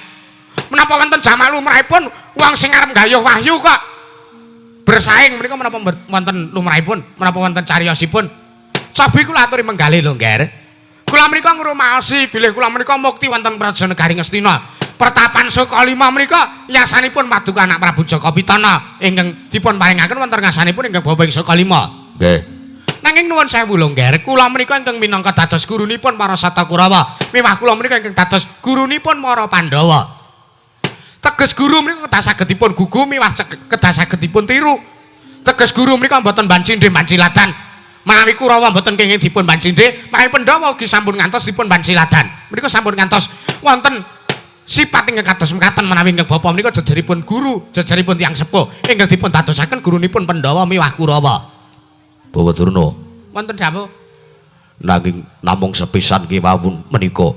Menapa wonten jamak lumrahipun wong sing arep gayuh wahyu kok bersaing menika menapa wonten lumrahipun, menapa wonten cariyosipun? Cobi kula aturi menggalih lho, Ngger. Kula menika ngrumaosi bilih kula menika mukti wonten Praja Negari Ngastina. Pertapan Sukalima menika yasanipun paduka anak Prabu Jaka Pitana ingkang dipun paringaken wonten ngasanipun ingkang Bapa ing Sukalima. Nggih. Nanging nuwun sewu lho, Ngger, kula menika ingkang minangka dados gurunipun para Sata Kurawa. Miwah kula menika ingkang dados gurunipun para Pandhawa. Teges guru menika kedah saged dipun gugu miwah kedah saged dipun tiru. Teges guru menika mboten banci ndhe banci ladan. Menawi Kurawa mboten kenging dipun bancindhe, menawi Pandhawa ugi sampun ngantos dipun banciladan. Menika sampun ngantos wonten sifat ingkang kados mekaten menawi ingkang bapa menika jejeripun guru, jejeripun tiyang sepuh ingkang dipun dadosaken gurunipun Pandhawa miwah Kurawa. Bawa Durna, Wonten dawuh. Nanging namung sepisan kemawon menika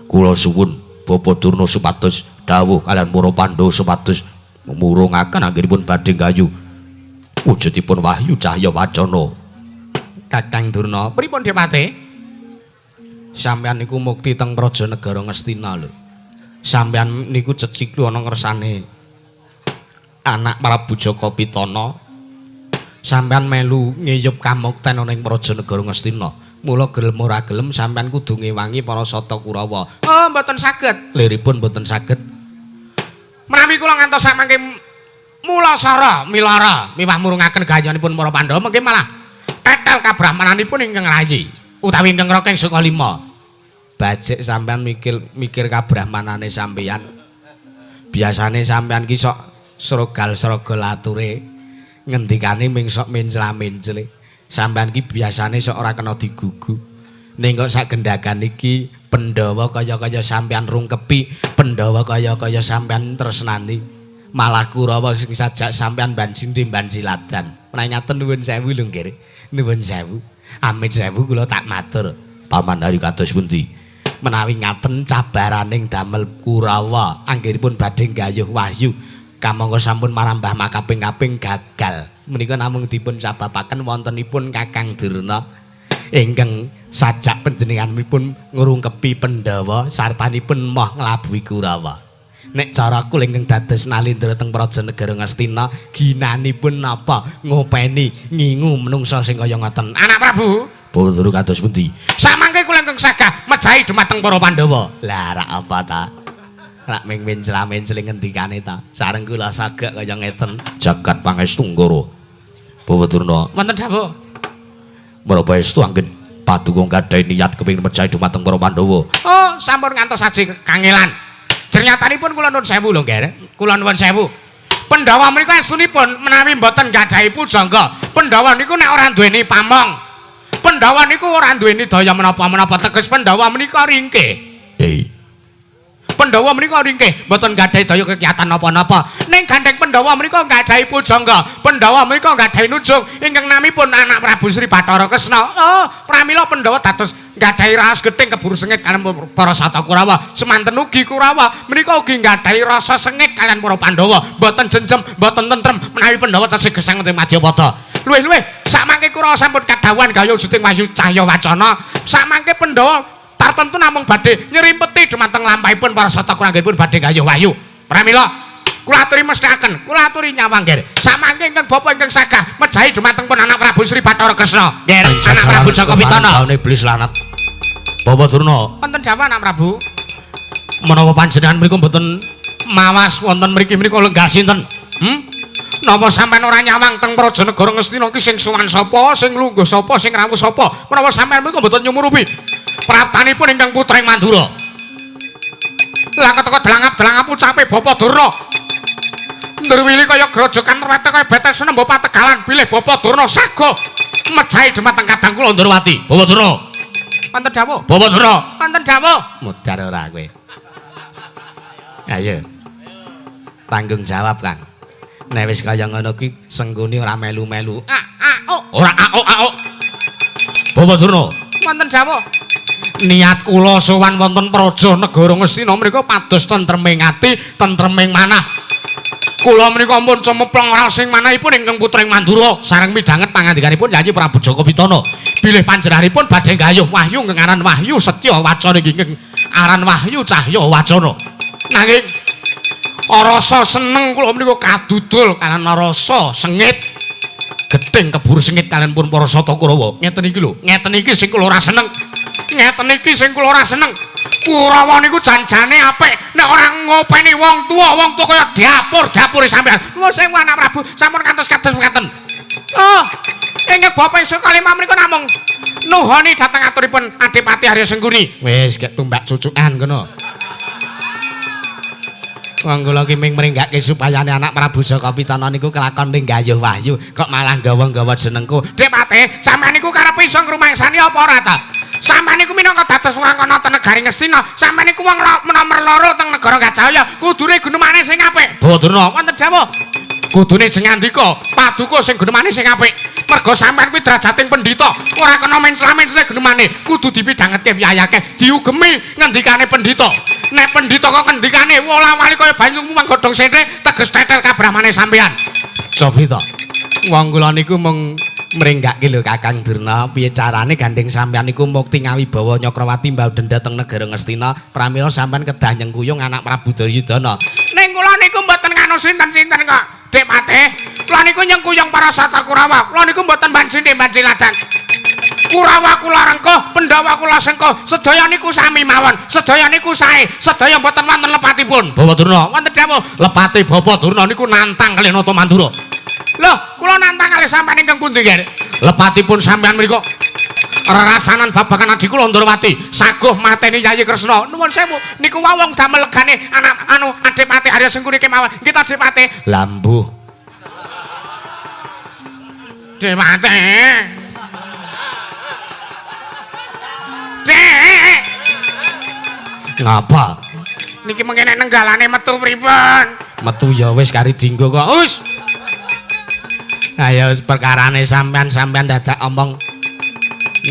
kula suwun Bapak Durna supados dawuh kalian para Pandhawa supados murungaken anggenipun badhe gayuh wujudipun wahyu cahya wacana. Kakang Durna, pripun Depate? Sampeyan niku mukti teng Praja Negara Ngastina lho. Sampeyan niku ceciklu ana ngersane anak Prabu Jaka Pitana. Sampeyan melu ngiyup kamukten ana ing Praja Negara Ngastina. Mula gelem ora gelem sampeyan kudu ngewangi para Sata Kurawa. Oh, mboten saged. Liripun mboten saged. Menawi kula ngantos samangke mulasara milara miwah murungaken gayanipun para Pandhawa mengke malah tetel kabrahmananipun ingkang rayi utawi ingkang raka ing saka lima. Bajik sampean mikir mikir kabrahmanane sampeyan. Biasane sampean ki sok srogal-srogol ature ngendikane ming sok mencla-mencle. Sampean ki biasane sok ora kena digugu. Ning kok sak gendhagan iki Pandhawa kaya-kaya sampean rungkepi, Pandhawa kaya-kaya sampean tresnani. Malah Kurawa sing sajak sampean bansindi bansiladan. Menawi ngaten nuwun sewu lho nggih. Nuwun sewu. Amit sewu kula tak matur. Paman Hari kados pundi? Menawi ngaten cabaraning damel Kurawa anggenipun badhe nggayuh wahyu kamangka sampun marambah makaping-kaping gagal. Menika namung dipun sababaken wontenipun Kakang Durna ingkang sajak panjenenganipun ngrungkepi Pandhawa sartanipun moh nglabuhi Kurawa. Nek cara kula ingkang dados nalindra teng Praja Negara Ngastina ginanipun napa ngopeni ngingu menungsa sing kaya ngoten. Anak Prabu, Bawa kados pundi? Samangke kula ingkang sagah mejahi dumateng para Pandhawa. Lah rak apa ta? Rak ming mencla-mencli ngendikane ta. Sareng kula sagek kaya ngeten. Jagat pangestu Nggara. Bawa Durna, Wonten dawuh. Menapa estu anggen paduka gadhahi niat kepengin mejahi dumateng para Pandhawa? Oh, sampun ngantos aji kangelan. Jernyatanipun kula nuwun sewu lho, Nggih. Kula nuwun sewu. Pandhawa menika estunipun menawi mboten gadhahi pujangga. Pandhawa niku nek ora duweni pamong. Pandhawa niku ora duweni daya menapa-menapa, teges Pandhawa menika ringkih. Hei. Pandhawa menika ringkih, mboten gadhahi daya kegiatan napa-napa. Ning gandheng Pandhawa menika gadhahi pujangga. Pandhawa menika gadhahi nujung ingkang namipun anak Prabu Sri Bathara Kresna. Oh, pramila Pandhawa dados gadhahi raos gething keburu sengit kaliyan para Sata Kurawa. Semanten ugi Kurawa menika ugi gadhahi rasa sengit kaliyan para Pandhawa. Mboten jenjem, mboten tentrem menawi Pandhawa tesih gesang wonten Madyapada. Luwih-luwih samangke Kurawa sampun kadhawuhan gayuh wujuting wahyu cahya wacana. Samangke Pandhawa tartentu namung badhe nyerimpeti dumateng lampahipun para Sata Kurawa pun badhe gayuh wahyu. Pramila kula aturi mesthekaken, kula aturi nyawang nggih. Samangke ingkang bapa ingkang sagah mejahi dumateng pun anak Prabu Sri Bathara Kresna. Nggih, anak Prabu Jaka Pitana. Iblis lanat. Bawa Durna, Wonten dawuh anak Prabu. Menapa panjenengan mriku mboten mawas wonten mriki menika lenggah sinten? Hmm? Napa sampean ora nyawang teng Praja Negara Ngastina iki sing sowan sapa, sing lungguh sapa, sing rawuh sapa? Menapa sampean mriku mboten nyumurupi praptanipun ingkang putring Mandura? Lah keteka delangap-delangap ucape Bapa Durna. Ndherwili kaya grojokan rwete kaya betes nembo pategalan bilih Bapa Durna saga mejahi dumateng kadang kula Ndrawati. Bawa Durna. Wonten dawuh. Bawa Durna. Wonten dawuh. Mudhar ora kowe. Ayo. Tanggung jawab, Kang. Nek wis kaya ngono kuwi senggone ora melu-melu. Ah, ah, oh. Ora ah, oh, ah, oh. Bawa Durna. Wonten dawuh. Niat kula sowan wonten Praja Negara Ngastina menika pados tentreming ati, tentreming manah. Kula menika pun cemeplong raos ing manahipun ingkang putring Mandura sareng midhanget pangandikanipun Yayi Prabu Jaka Pitana. Bilih panjenenganipun badhe gayuh wahyu ingkang aran Wahyu Setya Wacana ingkang aran Wahyu Cahya Wacana. Nanging rasa seneng kula menika kadudul kaliyan rasa sengit. Gething keburu sengit kaliyan pun para Sata Kurawa. Ngeten iki lho, ngeten iki sing kula ora seneng. Ngeten iki sing kula ora seneng. Kurawa niku janjane apik nek ora ngopeni wong tuwa, wong tuwa kaya dapur-dapure sampean. Nuwun sewu anak Prabu, sampun kantos kados mekaten. Oh, ingkang bapa ingsun kalima menika namung nuhoni dhateng aturipun Adipati Arya Sengkuni. Wis gek tumbak cucukan kono. Wong kula ki ming mringgake supayane anak Prabu Jaka Pitana niku kelakon ning gayuh wahyu kok malah gawa-gawa jenengku. Dik Patih, sampeyan niku karepe iso ngrumangsani apa ora ta? Sampeyan niku minangka dados wurangkana teng negari Ngastina, sampeyan niku wong nomer loro teng negara Gajahaya, kudune gunemane sing apik. Bawa Durna, wonten dawuh. Kudune sing ngandika, paduka sing gunemane sing apik. Merga sampeyan kuwi derajating pendhita, ora kena mencla-mencle gunemane, kudu dipidhangetke wiyayake, diugemi ngendikane pendhita. Nek pendhita kok ngendikane wola-wali kaya banyu muang godhong sente, teges tetel kabrahmane sampeyan. Cobi to. Wong kula niku mung mringgake lho Kakang Durna, piye carane gandeng sampeyan niku mukti ngawibawa Nyakrawati mbauden dhateng negara Ngastina, pramila sampeyan kedah nyengkuyung anak Prabu Duryudana. Ning kula niku mboten nganu sinten-sinten kok. Dik Patih, kula niku nyengkuyung para Sata Kurawa. Kula niku mboten banci-banci ladan. Kurawa kula rengkuh, Pandhawa kula sengkuh, sedaya niku sami mawon, sedaya niku sae, sedaya mboten wonten lepatipun. Bapak Durna, wonten dawuh, lepate Bapak Durna niku nantang kalih Nata Mandura. Lho, kula nantang kalih sampeyan ingkang pundi, Ger? Lepatipun sampeyan mriku rerasanan babagan adi kula Ndrawati, saguh mateni Yayi Kresna. Nuwun sewu, niku wau wong damel legane anak anu Adipati Arya Sengkuni kemawon. Nggih ta, Adipati? Lambuh. Adipati. Dek. Ngapa? Niki mengene nenggalane metu pripun? Metu ya wis kari dinggo kok. Wis. Ayo perkarane sampean-sampean dadak omong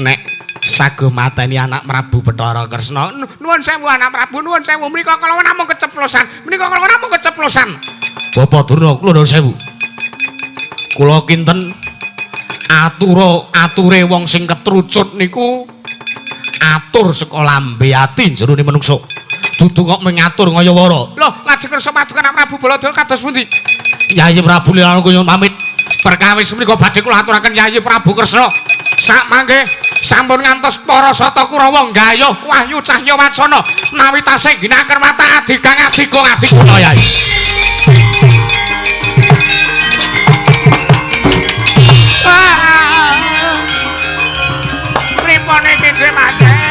nek saguh mateni anak Prabu Bathara Kresna. Nuwun sewu anak Prabu, nuwun sewu. Menika kala namung keceplosan. Menika kala namung keceplosan. Bapak Durna, kula nuwun sewu. Kula kinten atura ature wong sing ketrucut niku atur saka lambe ati jerone manungsa. Dudu kok mengatur ngayawara. Lho, lajeng kersa paduka anak Prabu Baladewa kados pundi? Yayi Prabu Lilana kula pamit. Perkawis menika badhe kula aturaken Yayi Prabu Kresna. Sak mangke sampun ngantos para Sata Kurawa nggayuh wahyu cahya wacana nawi tasih ginaker mata adigang adigung adiguna Yayi. Pripun iki Dik Patih?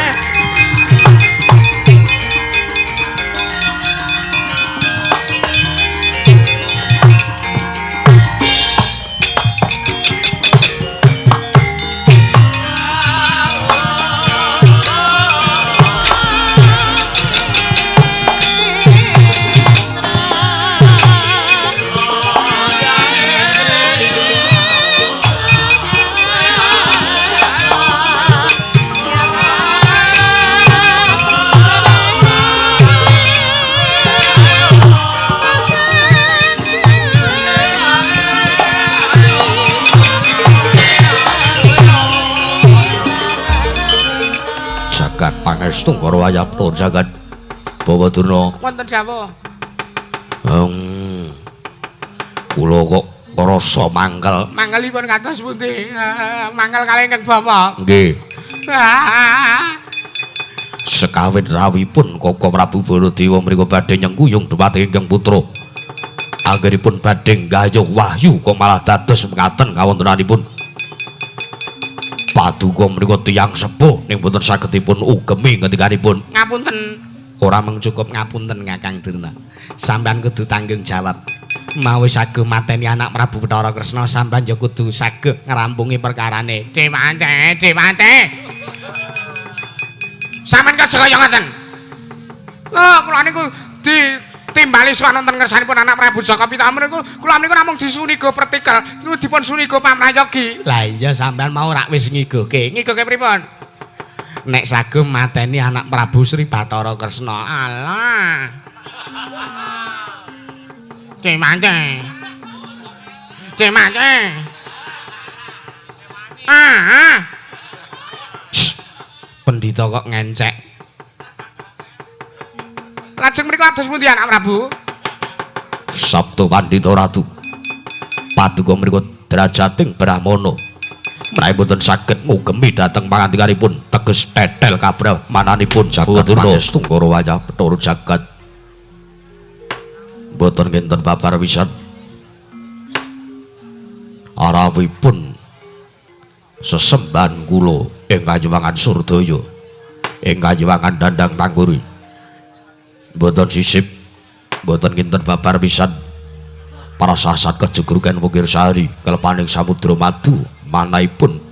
Pangestu karo wayapta jagat Bawa Durna. Wonten dawuh. Kula kok rasa mangkel. Mangkelipun kados pundi? Mangkel kalih ingkang bapa. Nggih. Sekawit rawuhipun Koko Prabu Baladewa mriku badhe nyengkuyung dumateng ingkang putra. Anggenipun badhe nggayuh wahyu kok malah dados mekaten kawontenanipun. Paduka menika tiyang sepuh ning boten saged dipun ugemi ngendikanipun. Ngapunten. Ora mung cukup ngapunten Kakang Durna. Sampeyan kudu tanggung jawab. Mawi saguh mateni anak Prabu Bathara Kresna, sampeyan ya kudu saguh ngrampungi perkarane. Dewante, Dewante. Sampeyan kok kaya ngoten. Lho, kula niku ditimbali sowan wonten ngersanipun anak Prabu Jaka Pitama niku kula niku namung disuniga pertikel, niku dipun suniga pamrayogi. Lah iya sampeyan mau rak wis ngigoke. Ngigoke pripun? Nek saguh mateni anak Prabu Sri Bathara Kresna. Alah. Cemante. Cemante. Ah. Pendhita kok ngencek. Lajeng mriku ados pundi anak Prabu? Sabtu Pandhita Ratu. Paduka mriku derajating Brahmana. Menawi boten saged ngugemi dhateng pangandikanipun teges tetel kabrahmananipun jagat pangestu karo wayah Bathara jagat. Boten kinten babar wisan. Arawipun sesembahan kula ing kayuwangan Surdaya, ing kayuwangan Dandang Tangguri. Mboten sisip Mboten kinten babar pisan. Para sasat kejegrugan Wukirsari kelepaning samudra madu manahipun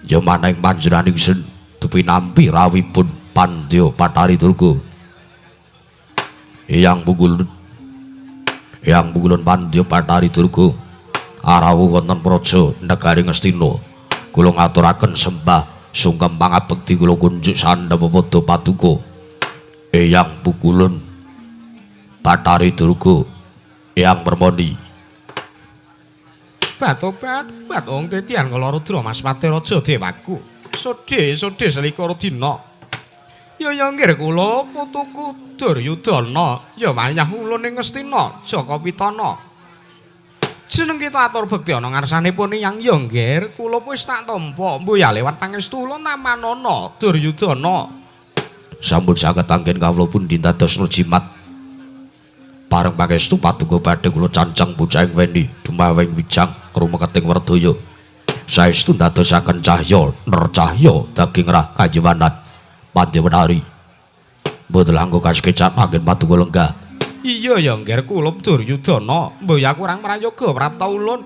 ya manahing panjenengan ingsun dupinampi rawuhipun Pandya Bathari Durga. Eyang Bugulun Pandya Bathari Durga arawuh wonten praja negari Ngastina. Kula ngaturaken sembah sungkem pangabekti kula kunjuk sandha pepadha paduka. Eyang Bugulun Bathari Durga, Eyang Permoni. Batobat wong tetian kala Rudra Mas Pati Raja Dewaku. Sodhe sodhe selikur dina. Ya ya nggih kula putuku Duryudana ya wayah ulun ing Ngastina Jaka Pitana. Jeneng kita atur bekti ana ngarsanipun Eyang ya nggih kula wis tak tampa mbuh lewat pangestu ulun tamanana Duryudana. Sampun saged anggen kawula pundi dadosna jimat. Bareng pangestu paduka badhe kula cancang bocah ing weni dumaweng wijang rumeketing werdaya. Saestu ndadosaken cahya nercahya daging rah kajiwanan Pandya Wenari. Mboten langkung kasekecan anggen paduka lenggah. Iya ya nggih kula Duryudana mbuh ya kurang prayoga prapta ulun.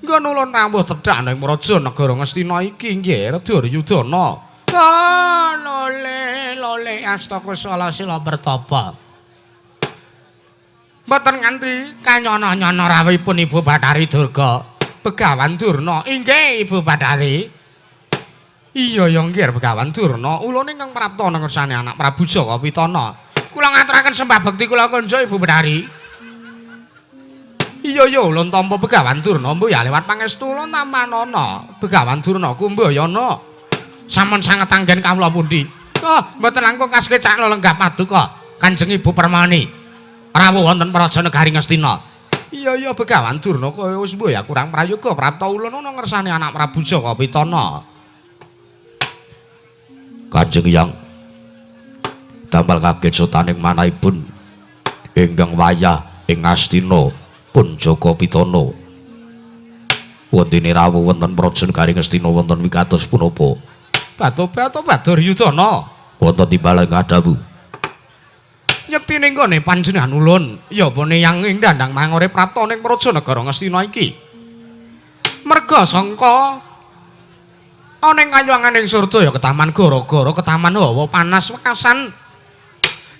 Nggon ulun rawuh tedhak ning praja negara Ngastina iki nggih Duryudana. Ah lole lole astaka sala sila bertapa. Mboten nganti kanyono-nyono rawuhipun Ibu Bathari Durga. Begawan Durna. Inggih Ibu Bathari. Iya ya nggih Begawan Durna. Ulun ingkang prapta ngersane anak Prabu Jaka Pitana. Kula ngaturaken sembah bekti kula kunjuk Ibu Bathari. Iya ya ulun tampa Begawan Durna mbuh ya lewat pangestu ulun tamanana. Begawan Durna kumbayana. Sampun sanget anggen kawula pundi. Oh, mboten langkung kasekecak lenggah paduka Kanjeng Ibu Permoni. Rawuh wonten praja negari Ngastina. Iya iya Begawan Durna kaya wis mbuh ya kurang prayoga prapta ulun ana ngersane anak Prabu Jaka Pitana. Kanjeng Hyang damel kaget sotaning manahipun ingkang wayah ing Ngastina pun Jaka Pitana. Wontene rawuh wonten praja negari Ngastina wonten wigatos punapa? Batu-batu Duryudana. Wonten timbalan ngadhawu. Yektine nggone panjenengan ulun ya pone yang ing dandang mangore prapta ning praja negara Ngastina iki. Merga sangka ana ing kayangan ing surga ya ketaman gara-gara ketaman hawa panas wekasan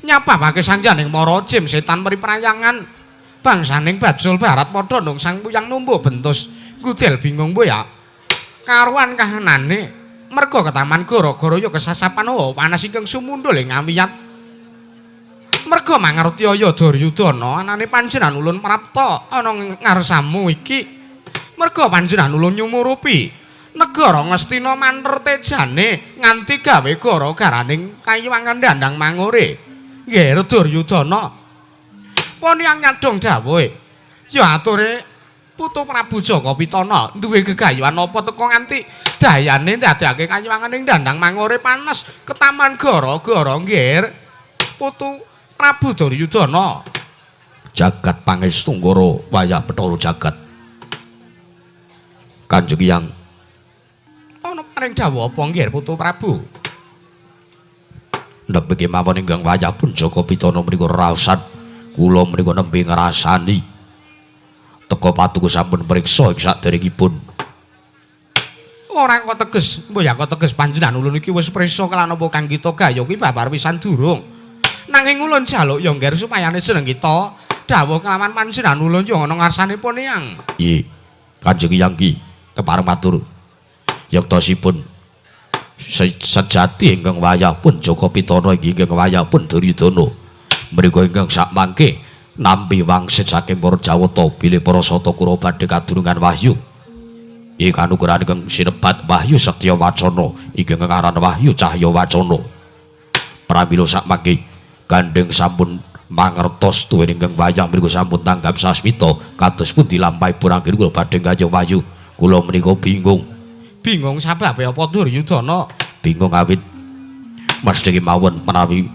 nyababake sangjaning mara jim setan meri prayangan bangsaning Bajul Barat padha nung sang puyang numbuh bentus gudel bingung mbuh ya karuan kahanane merga ketaman gara-gara ya kesasapan hawa panas ingkang sumundhul ing awiyat. Merga mangerti ya Duryudana anane panjenengan ulun prapta ana ngarsamu iki. Merga panjenengan ulun nyumurupi negara Ngastina manter tejane nganti gawe gara-garaning kayiwangan dandang mangore. Nggih Duryudana. Pon yang nyadong dawuhe ya ature putu Prabu Jaka Pitana duwe gegayuhan apa teka nganti dayane ndadekake kayiwangan ing dandang mangore panas ketaman gara-gara nggih putu Prabu Duryudana. Jagat pangestu nggara wayah Bathara jagat. Kanjeng Hyang ana paring dawuh apa nggih putu Prabu? Nembe kemawon ingkang wayah pun Jaka Pitana menika raosan kula menika nembe ngrasani teka paduka sampun priksa ing saderengipun. Ora kok teges, mbuh ya kok teges panjenengan ulun iki wis prisa kelan apa kang kita gayuh kuwi babar pisan durung. Nanging ulun jaluk ya ngger supayane jeneng kita dawuh kelawan panjenengan ulun ya ana ngarsanipun Eyang. Nggih, Kanjeng Hyang ki kepareng matur. Yektosipun sejati ingkang wayah pun Jaka Pitana inggih ingkang wayah pun Duryudana. Mriku ingkang sakmangke nampi wangsit saking para Jawata bilih para Sata Kurawa badhe kadurungan wahyu. Iki kanugrahan ingkang sinebat Wahyu Setya Wacana, ingkang aran Wahyu Cahya Wacana. Pramila sakmangke gandeng sampun mangertos tuwin ingkang wayang mriku sampun tanggap sasmita kados pundi lampahipun anggen kula badhe gayuh wahyu. Kula menika bingung. Bingung sababe apa Duryudana? Bingung awit mesti kemawon menawi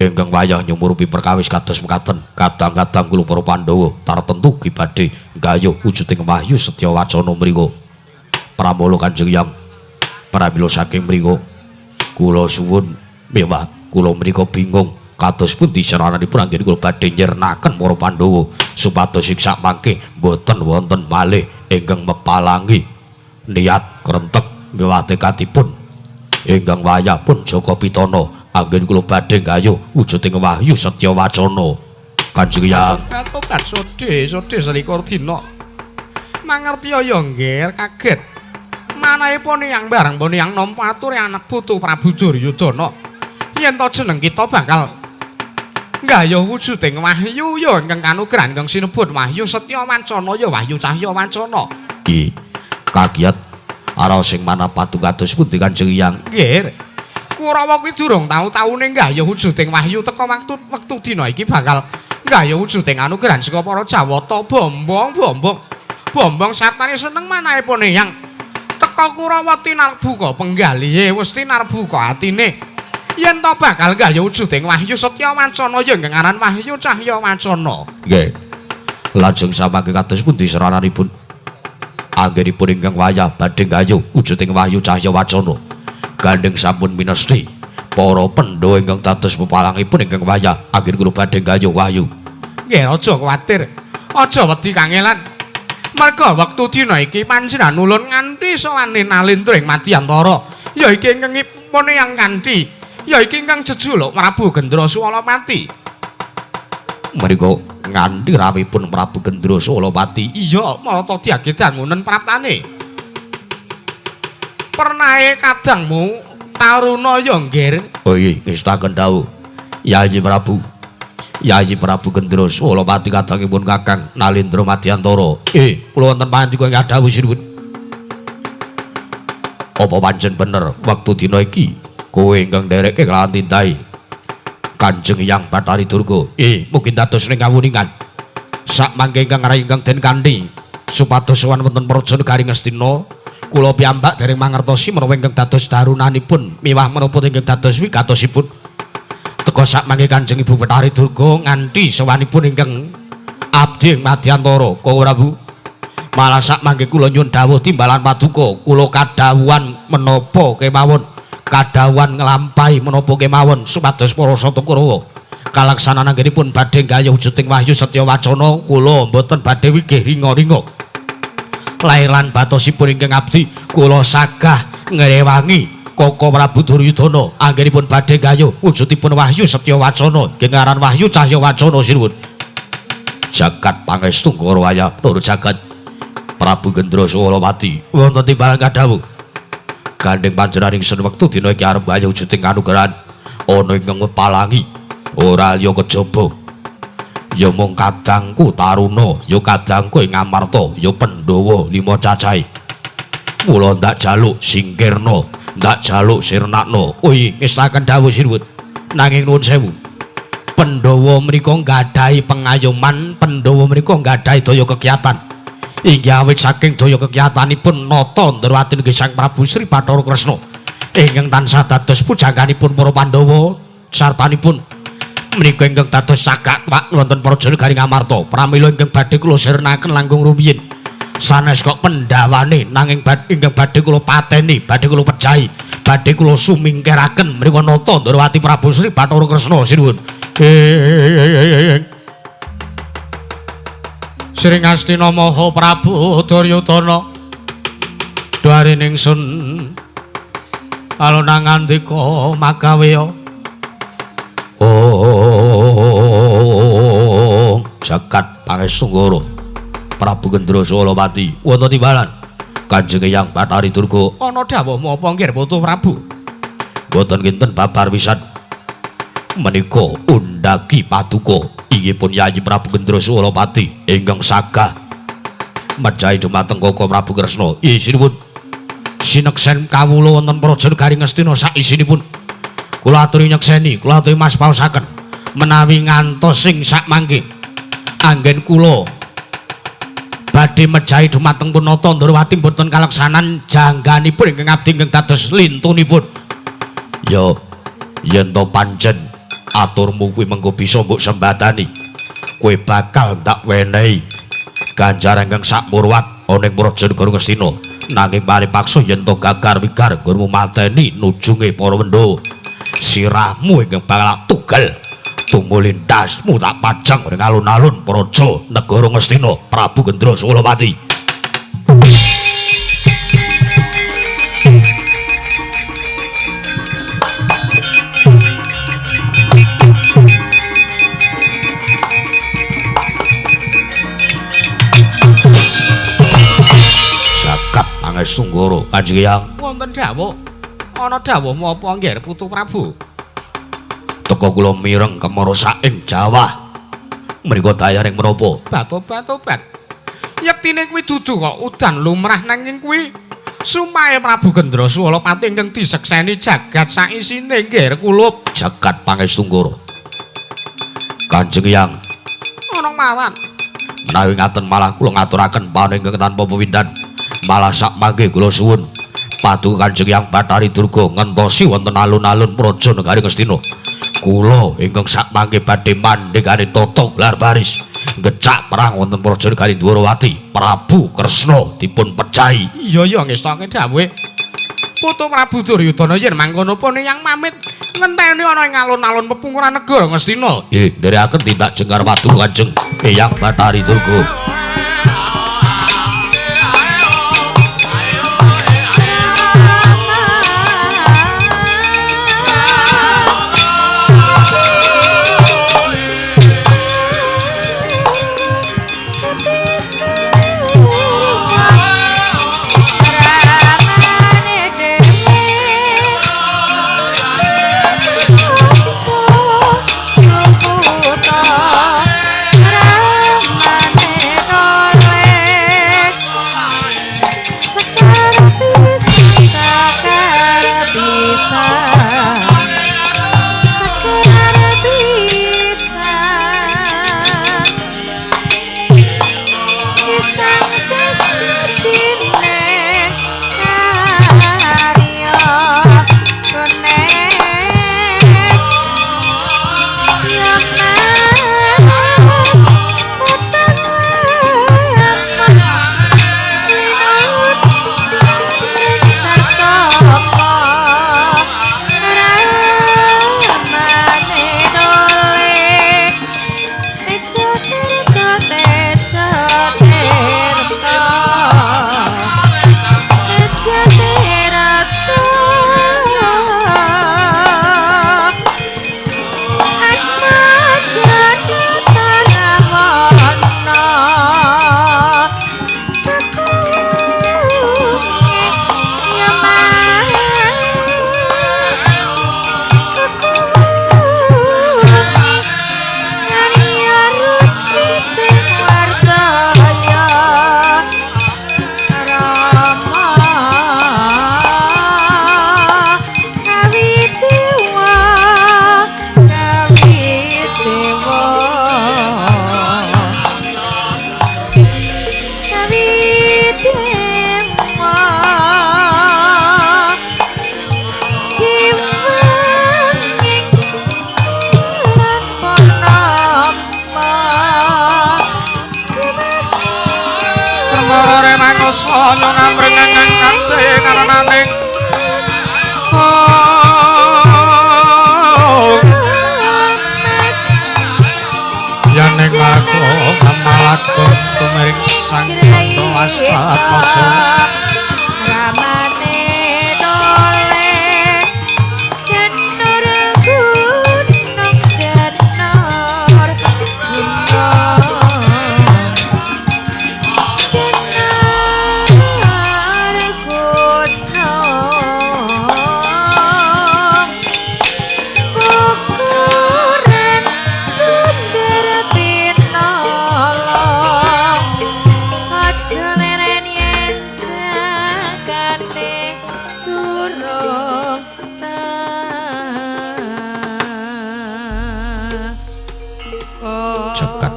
ingkang wayah nyumurupi perkawis kados mekaten. Kadang-kadang kula para Pandhawa tartemtu ugi badhe gayuh wujuding wahyu Setya Wacana mriku. Pramala Kanjeng Hyang pramila saking mriku kula suwun mewah kula menika bingung. Kados pundi sarananipun anggen kula badhe nyirnaken para Pandhawa supados ing sakmangke boten wonten malih ingkang mepalangi niat krentek miwah tekadipun ingkang wayah pun Jaka Pitana anggen kula badhe gayuh wujuding wahyu setya wacana. Kanjeng Hyang katobat sodhe sodhe selikur dina mangertiya ya nggih kaget manahipun yang bareng pun yang nampa aturi anak putu Prabu Duryudana yen to jeneng kita bakal nggayuh wujuding wahyu ya ingkang kanugrahan ingkang sinebut wahyu setya wancana ya wahyu cahya wancana. I kagiat ara sing manah patu kados pundi Kanjeng Hyang? Nggih. Kurawa kuwi durung tau-taune nggayuh wujuding wahyu teka wektu dina iki bakal nggayuh wujuding anugrahan saka para Jawata bombong bombong. Bombong sartane seneng manahipun Hyang. Teka Kurawa tinarbuka penggalihe wis tinarbuka atine. Yen to bakal nggayuh wujuding wahyu setya wancana ya ingkang aran wahyu cahya wancana. Nggih. Lajeng samangke kados pundi sarananipun? Anggenipun ingkang wayah badhe nggayuh wujuding wahyu cahya wacana. Gandeng sampun minesti para Pandhawa ingkang dados pepalangipun ingkang wayah anggen kula badhe nggayuh wahyu. Nggih, aja kuwatir. Aja wedi kangelan. Merga wektu dina iki panjenengan ulun nganti sowane nalindra ing madyantara. Ya iki ingkang ipun yang kanthi ya iki ingkang jejuluk Prabu Gendra Suwalapati. Menika nganti rawuhipun Prabu Gendra Suwalapati. Iya, marata diage dangunen praptane. Pernahe kadangmu Taruna ya nggih. Oh iya, ngestaken dawuh. Yayi Prabu. Yayi Prabu Gendra Suwalapati kadangipun Kakang Nalindra Madyantara. Kula wonten pangandika ing dawuh sinuwun. Apa pancen bener wektu dina iki kowe ingkang ndereke kelawan tintai Kanjeng Hyang Bathari Durga? Mungkin dados ning kawuningan. Sakmangke ingkang rai ingkang den kanthi supados sowan wonten Praja Negari Ngastina, kula piyambak dereng mangertosi menapa ingkang dados darunanipun miwah menapa ingkang dados wigatosipun. Teka sakmangke Kanjeng Ibu Bathari Durga nganti sowanipun ingkang abdi ing madyantara, Koko Prabu. Malah sakmangke kula nyuwun dawuh timbalan paduka, kula kadhawuhan menapa kemawon, kadhawuhan nglampahi menapa kemawon supados para sata Kurawa kalaksanan anggenipun badhe nggayuh wujuding wahyu setya wacana, kula mboten badhe wigih ringa-ringa. Lair lan batosipun ingkang abdi kula sagah ngrewangi Koko Prabu Duryudana anggenipun badhe nggayuh wujudipun wahyu setya wacana nggih aran wahyu cahya wacana sinuwun. Jagat pangestu Ngara wayah nur jagat Prabu Gendra Suwalapati wonten timbalan kadhawuh. Gandeng panjenengan ingsun wektu dina iki arep nggayuh wujuding kanugrahan ana ingkang ngepalangi ora liya kejaba ya mung kadangku Taruna ya kadangku ing Amarta ya Pandhawa lima cacahe. Mula ndak jaluk singkirna, ndak jaluk sirnakna. Oi ngestaken dawuh sinuwun. Nanging nuwun sewu, Pandhawa menika nggadahi pengayoman, Pandhawa menika nggadahi daya kegiatan. Inggih awit saking daya kegiatanipun nata Ndrawati nggih Sang Prabu Sri Bathara Kresna ingkang tansah dados pujangganipun para Pandhawa sartanipun menika ingkang dados cagak twak wonten Praja Negari Ngamarta. Pramila ingkang badhe kula sirnaken langkung rumiyin sanes kok pendhawane nanging ingkang badhe kula pateni, badhe kula pejahi, badhe kula sumingkiraken menika nata Ndrawati Prabu Sri Bathara Kresna sinuwun. Sri Ngastina Maha Prabu Duryudana dwari ningsun alona ngandika magaweya. Oh jagat pangestu Ngara Prabu Gendra Suwalapati wonten timbalan Kanjeng Hyang Bathari Durga. Ana dawuhmu apa nggih Putu Prabu? Mboten kinten babar pisan menika undagi paduka inggih pun Yayi Prabu Gendra Suwalapati ingkang sagah mejahi dumateng Koko Prabu Kresna. Sinuwun sineksen kawula wonten Praja Negari Ngastina saisinipun. Kula aturi nyekseni, kula aturi mas paosaken menawi ngantos sing sakmangke anggen kula badhe mejahi dumateng Punata Ndrawati mboten kaleksanan jangganipun ingkang abdi ingkang dados lintunipun. Ya yen to pancen aturmu kuwi mengko bisa mbok sembadani, kowe bakal ndak wenehi ganjaran ingkang sakmurwat ana ing Praja Negara Ngastina. Nanging mari paksa yen to gagar wigar nggonmu mateni nujunge para Pandhawa, sirahmu ingkang bakal tugel Tumuli ndasmu tak pajang ning alun-alun praja negara Ngastina Prabu Gendra Sulawati. Pangestu Kanjeng Hyang. Wonten dawuh. Ana dawuh menapa nggih Putu Prabu? Teka kula mireng kemara saking Jawa. Mriku dayaning menapa? Batobat-tobat. Yektine kuwi dudu kok udan lumrah nanging kuwi sumahe Prabu Gendra Sulapati ingkang disekseni jagat saisine nggih kulup. Jagat Pangestu. Kanjeng Hyang. Ana malan. Menawi ngaten malah kula ngaturaken panuwun ingkang tanpa pepindhan. Malah sak mangke kula suwun paduka Kanjeng Hyang Bathari Durga ngentosi wonten alun-alun praja negari Ngastina. Kula ingkang sak mangke badhe mandhegani tata gelar baris ngecak perang wonten praja negari Dwarawati. Prabu Kresna dipun pecahi. Iya ya ngestake dawuhe Putu Prabu Duryudana yen mangkono pun yang pamit ngenteni ana ing alun-alun pepungkuran negara Ngastina. Nggih, nderekaken tindak jengkar paduka Kanjeng Hyang Bathari Durga.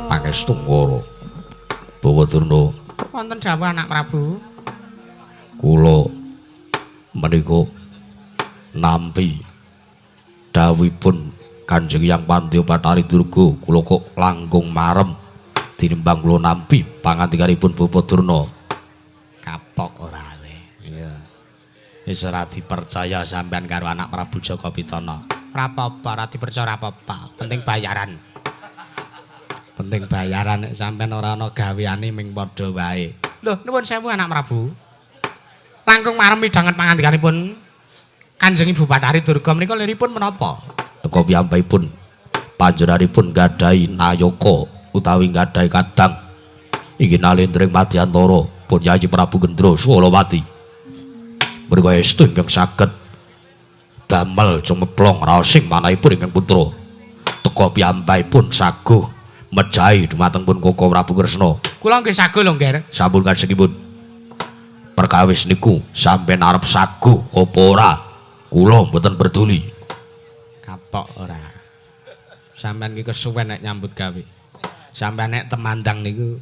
Pangestu Bawa Durna. Wonten dawuh anak Prabu. Kula menika nampi dawuhipun Kanjeng Hyang Pandya Bathari Durga, kula kok langkung marem tinimbang kula nampi pangandikanipun Bapak Durna. Kapok ora kowe. Iya. Wis ora dipercaya sampean karo anak Prabu Jaka Pitana. Ora apa-apa, ora dipercaya ora apa-apa. Penting bayaran. Penting bayaran nek sampean ora ana gaweane ming padha wae. Lho, nuwun sewu anak Prabu. Langkung marem midhanget pangandikanipun Kanjeng Ibu Bathari Durga menika liripun menapa? Teka piyambakipun panjenenganipun gadhahi nayaka utawi gadhahi kadang iki nalendring madyantara pun Yayi Prabu Gendra Swalawati. Mriku estu ingkang saged damel cumeplong raosing manahipun ingkang putra. Teka piyambakipun saguh mejahi dumateng pun Koko Prabu Kresna. Kula nggih saguh lho, Ngger. Sampun kanjengipun. Perkawis niku sampeyan arep saguh apa ora? Kula mboten peduli. Kapok ora. Sampeyan iki kesuwen nek nyambut gawe. Sampeyan nek temandang niku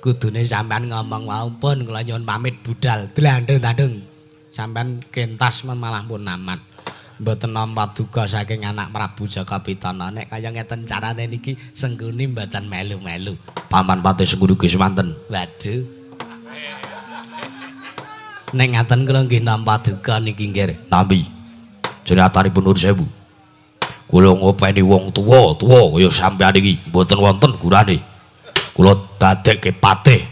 kudune sampeyan ngomong wau pun kula nyuwun pamit budal dlandung-dandung. Sampeyan kentas malah pun aman. Mboten nampa duka saking anak Prabu Jaka Pitana. Nek kaya ngeten carane niki Sengkuni mboten melu-melu. Paman Patih Sengkuni ugi semanten. Waduh. Nek ngaten kula nggih nampa duka niki nggih. Nampi. Jenenganipun nuwun sewu. Kula ngopeni wong tuwa-tuwa kaya sampeyan iki mboten wonten gunane. Kula dadekke patih.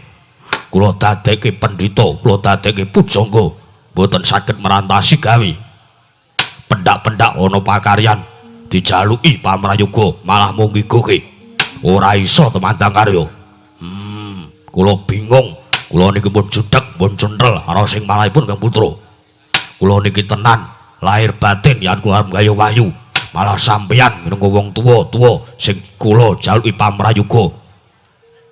Kula dadekke pendhita, kula dadekke pujangga. Mboten saged merantasi gawe. Pendak-pendak ana pakaryan dijaluki pamrayoga malah mung ngigoke. Ora iso temandang karya. Kula bingung. Kula niki pun judheg, pun cunthel karo sing malahipun Kang Putra. Kula niki tenan lahir batin yen kula arep gawe wahyu. Malah sampeyan minangka wong tuwa-tuwa sing kula jaluki pamrayoga.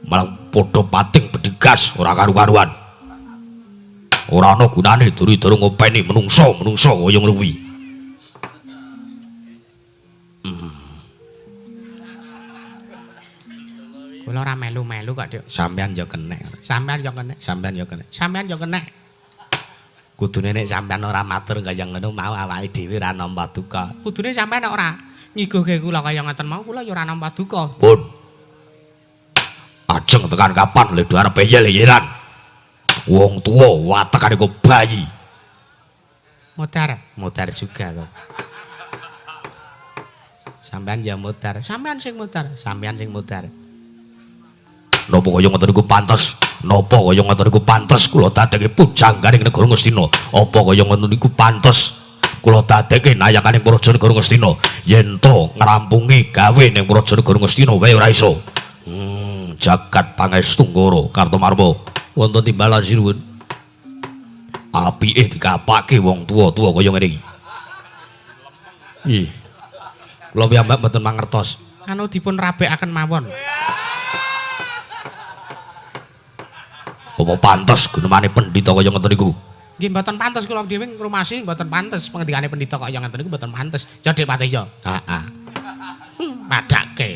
Malah padha pating bedigas ora karu-karuan. Ora ana gunane duri-duri ngopeni menungso-menungso kaya ngono kuwi. Kula ora melu-melu kok, Dik. Sampeyan ya kenek. Sampeyan ya kenek. Sampeyan ya kenek. Sampeyan ya kenek. Kudune nek sampeyan ora matur kaya ngono mau awake dhewe ora nampa duka. Kudune sampeyan nek ora ngigohke kula kaya ngoten mau kula ya ora nampa duka. Pun. Ajeng tekan kapan le arep eyel-eyelan. Wong tuwa watekane kok bayi. Modar, modar juga kok. Sampeyan ya modar, sampeyan sing modar, sampeyan sing modar. Napa kaya ngoten niku pantes? Napa kaya ngoten niku pantes kula dadekke pujangganing negara Ngastina? Apa kaya ngoten niku pantes kula dadekke nayakaning praja negara Ngastina? Yen to ngrampungi gawe ning praja negara Ngastina wae ora iso. Jagat pangestu Ngoro Kartomarma wonten timbalan sinuwun. Apike dikapake wong tuwa-tuwa kaya ngene iki. Ih. Kula piyambak mboten mangertos. Anu dipun rabekaken mawon. Apa pantes gunemane pendhita kaya ngoten niku? Nggih mboten pantes kula dhewe ngrumasi mboten pantes pengendikane pendhita kaya ngoten niku mboten pantes. Ya Dik Patih ya. Heeh. Padake.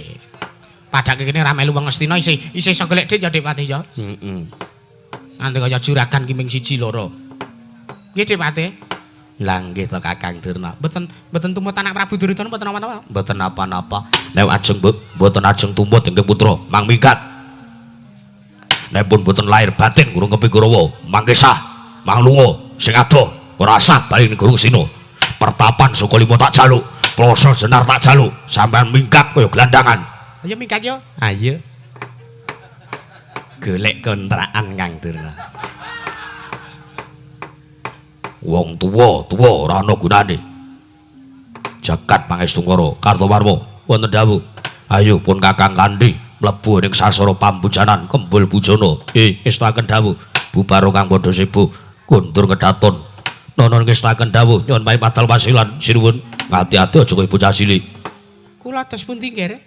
Padake kene ora melu wong Ngastina isih isih iso golek dik ya Dik Patih ya. Heeh. Nganti kaya juragan ki ming 1 2. Nggih Dik Patih. Lah nggih to Kakang Durna. Mboten mboten tumut anak Prabu Duryudana mboten napa-napa. Mboten napa-napa. Nek ajeng mboten ajeng tumut inggih putra, mang minggat. Nek pun mboten lahir batin gurung kepi Kurawa, mangke sah, mang lunga sing adoh ora sah bali ning Gurung Sina. Pertapan Sukalima tak jaluk, Ploso Jenar tak jaluk, sampean minggat kaya gelandangan. Ayo minggat yo. Ayo. Golek kontrakan Kang Durna. Wong tuwa-tuwa ora ana gunane. Jagat pangestu Ngoro Kartomarma wonten dawuh. Ayo pun Kakang Kandi mlebu ning sasara pambujanan Kembul Bujana. Ngestakaken dawuh. Bubar kang padha sibuk kundur kedaton. Nono ngestakaken dawuh nyuwun pamit padal wasilan sinuwun. Ngati-ati aja kowe bocah cilik. Kula dos pundi nggih?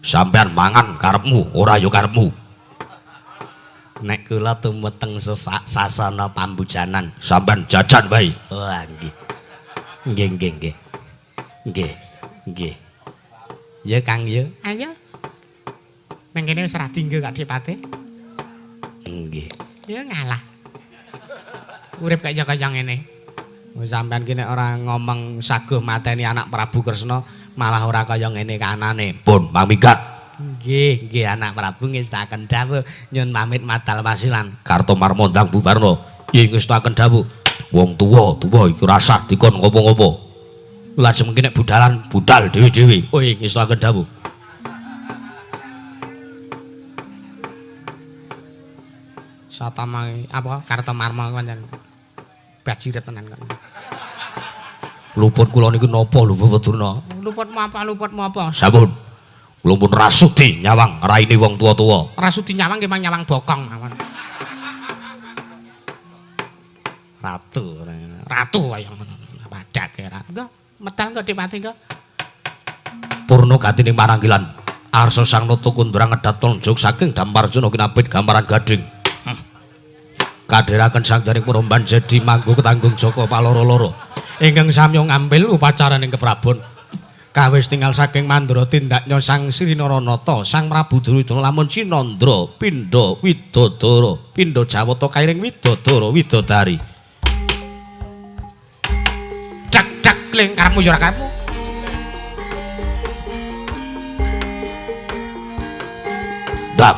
Sampeyan mangan karepmu, ora ya karepmu. Nek kula tumeteng sasana pambujanan, sampeyan jajan wae. Oh, nggih. Nggih, nggih, nggih. Nggih, nggih. Ya Kang ya. Ayo. Nang kene wis ra dinggo Kak Dipate. Nggih. Ya ngalah. Urip kaya kaya ngene. Sampeyan ki nek ora ngomong saguh mateni anak Prabu Kresna, malah ora kaya ngene kanane. Pun mamigat. Nggih, nggih anak Prabu ngestakaken dawuh nyun pamit madal wasilan. Kartomarma ndang bubarna. Nggih ngestakaken dawuh. Wong tuwa-tuwa iki ora sah dikon ngopo-ngopo. Lajeng mengki nek budalan budal dhewe-dhewe. Oh inggih ngestuaken dawuh. Satama apa Kartomarma pancen bajiret tenan kok. Luput kula niku napa lho Bapak Durna? Luputmu apa luputmu apa? Sampun. Kula pun rasudi nyawang raine wong tuwa-tuwa. Rasudi nyawang nggih mang nyawang bokong mawon. Ratu, ratu kaya ngono. Padake ra. Engko medal engko dipati engko. Purna gatining pananggilan. Arsa Sang Nata Kundra ngedhat tonjok saking Damparjuna kinabit gambaran gading. Kadheraken sang jaring puromban jedi manggo ketanggung jaka paloro-loro. Ingkang samya ngambil upacaraning keprabon. Kawis tinggal saking Mandura tindaknya Sang Sri Naranata, Sang Prabu Duryudana lamun Cinandra pindha Widodara, pindha Jawata kairing Widodara Widodari. Dak dak ling karepmu ya ora karepmu. Dak.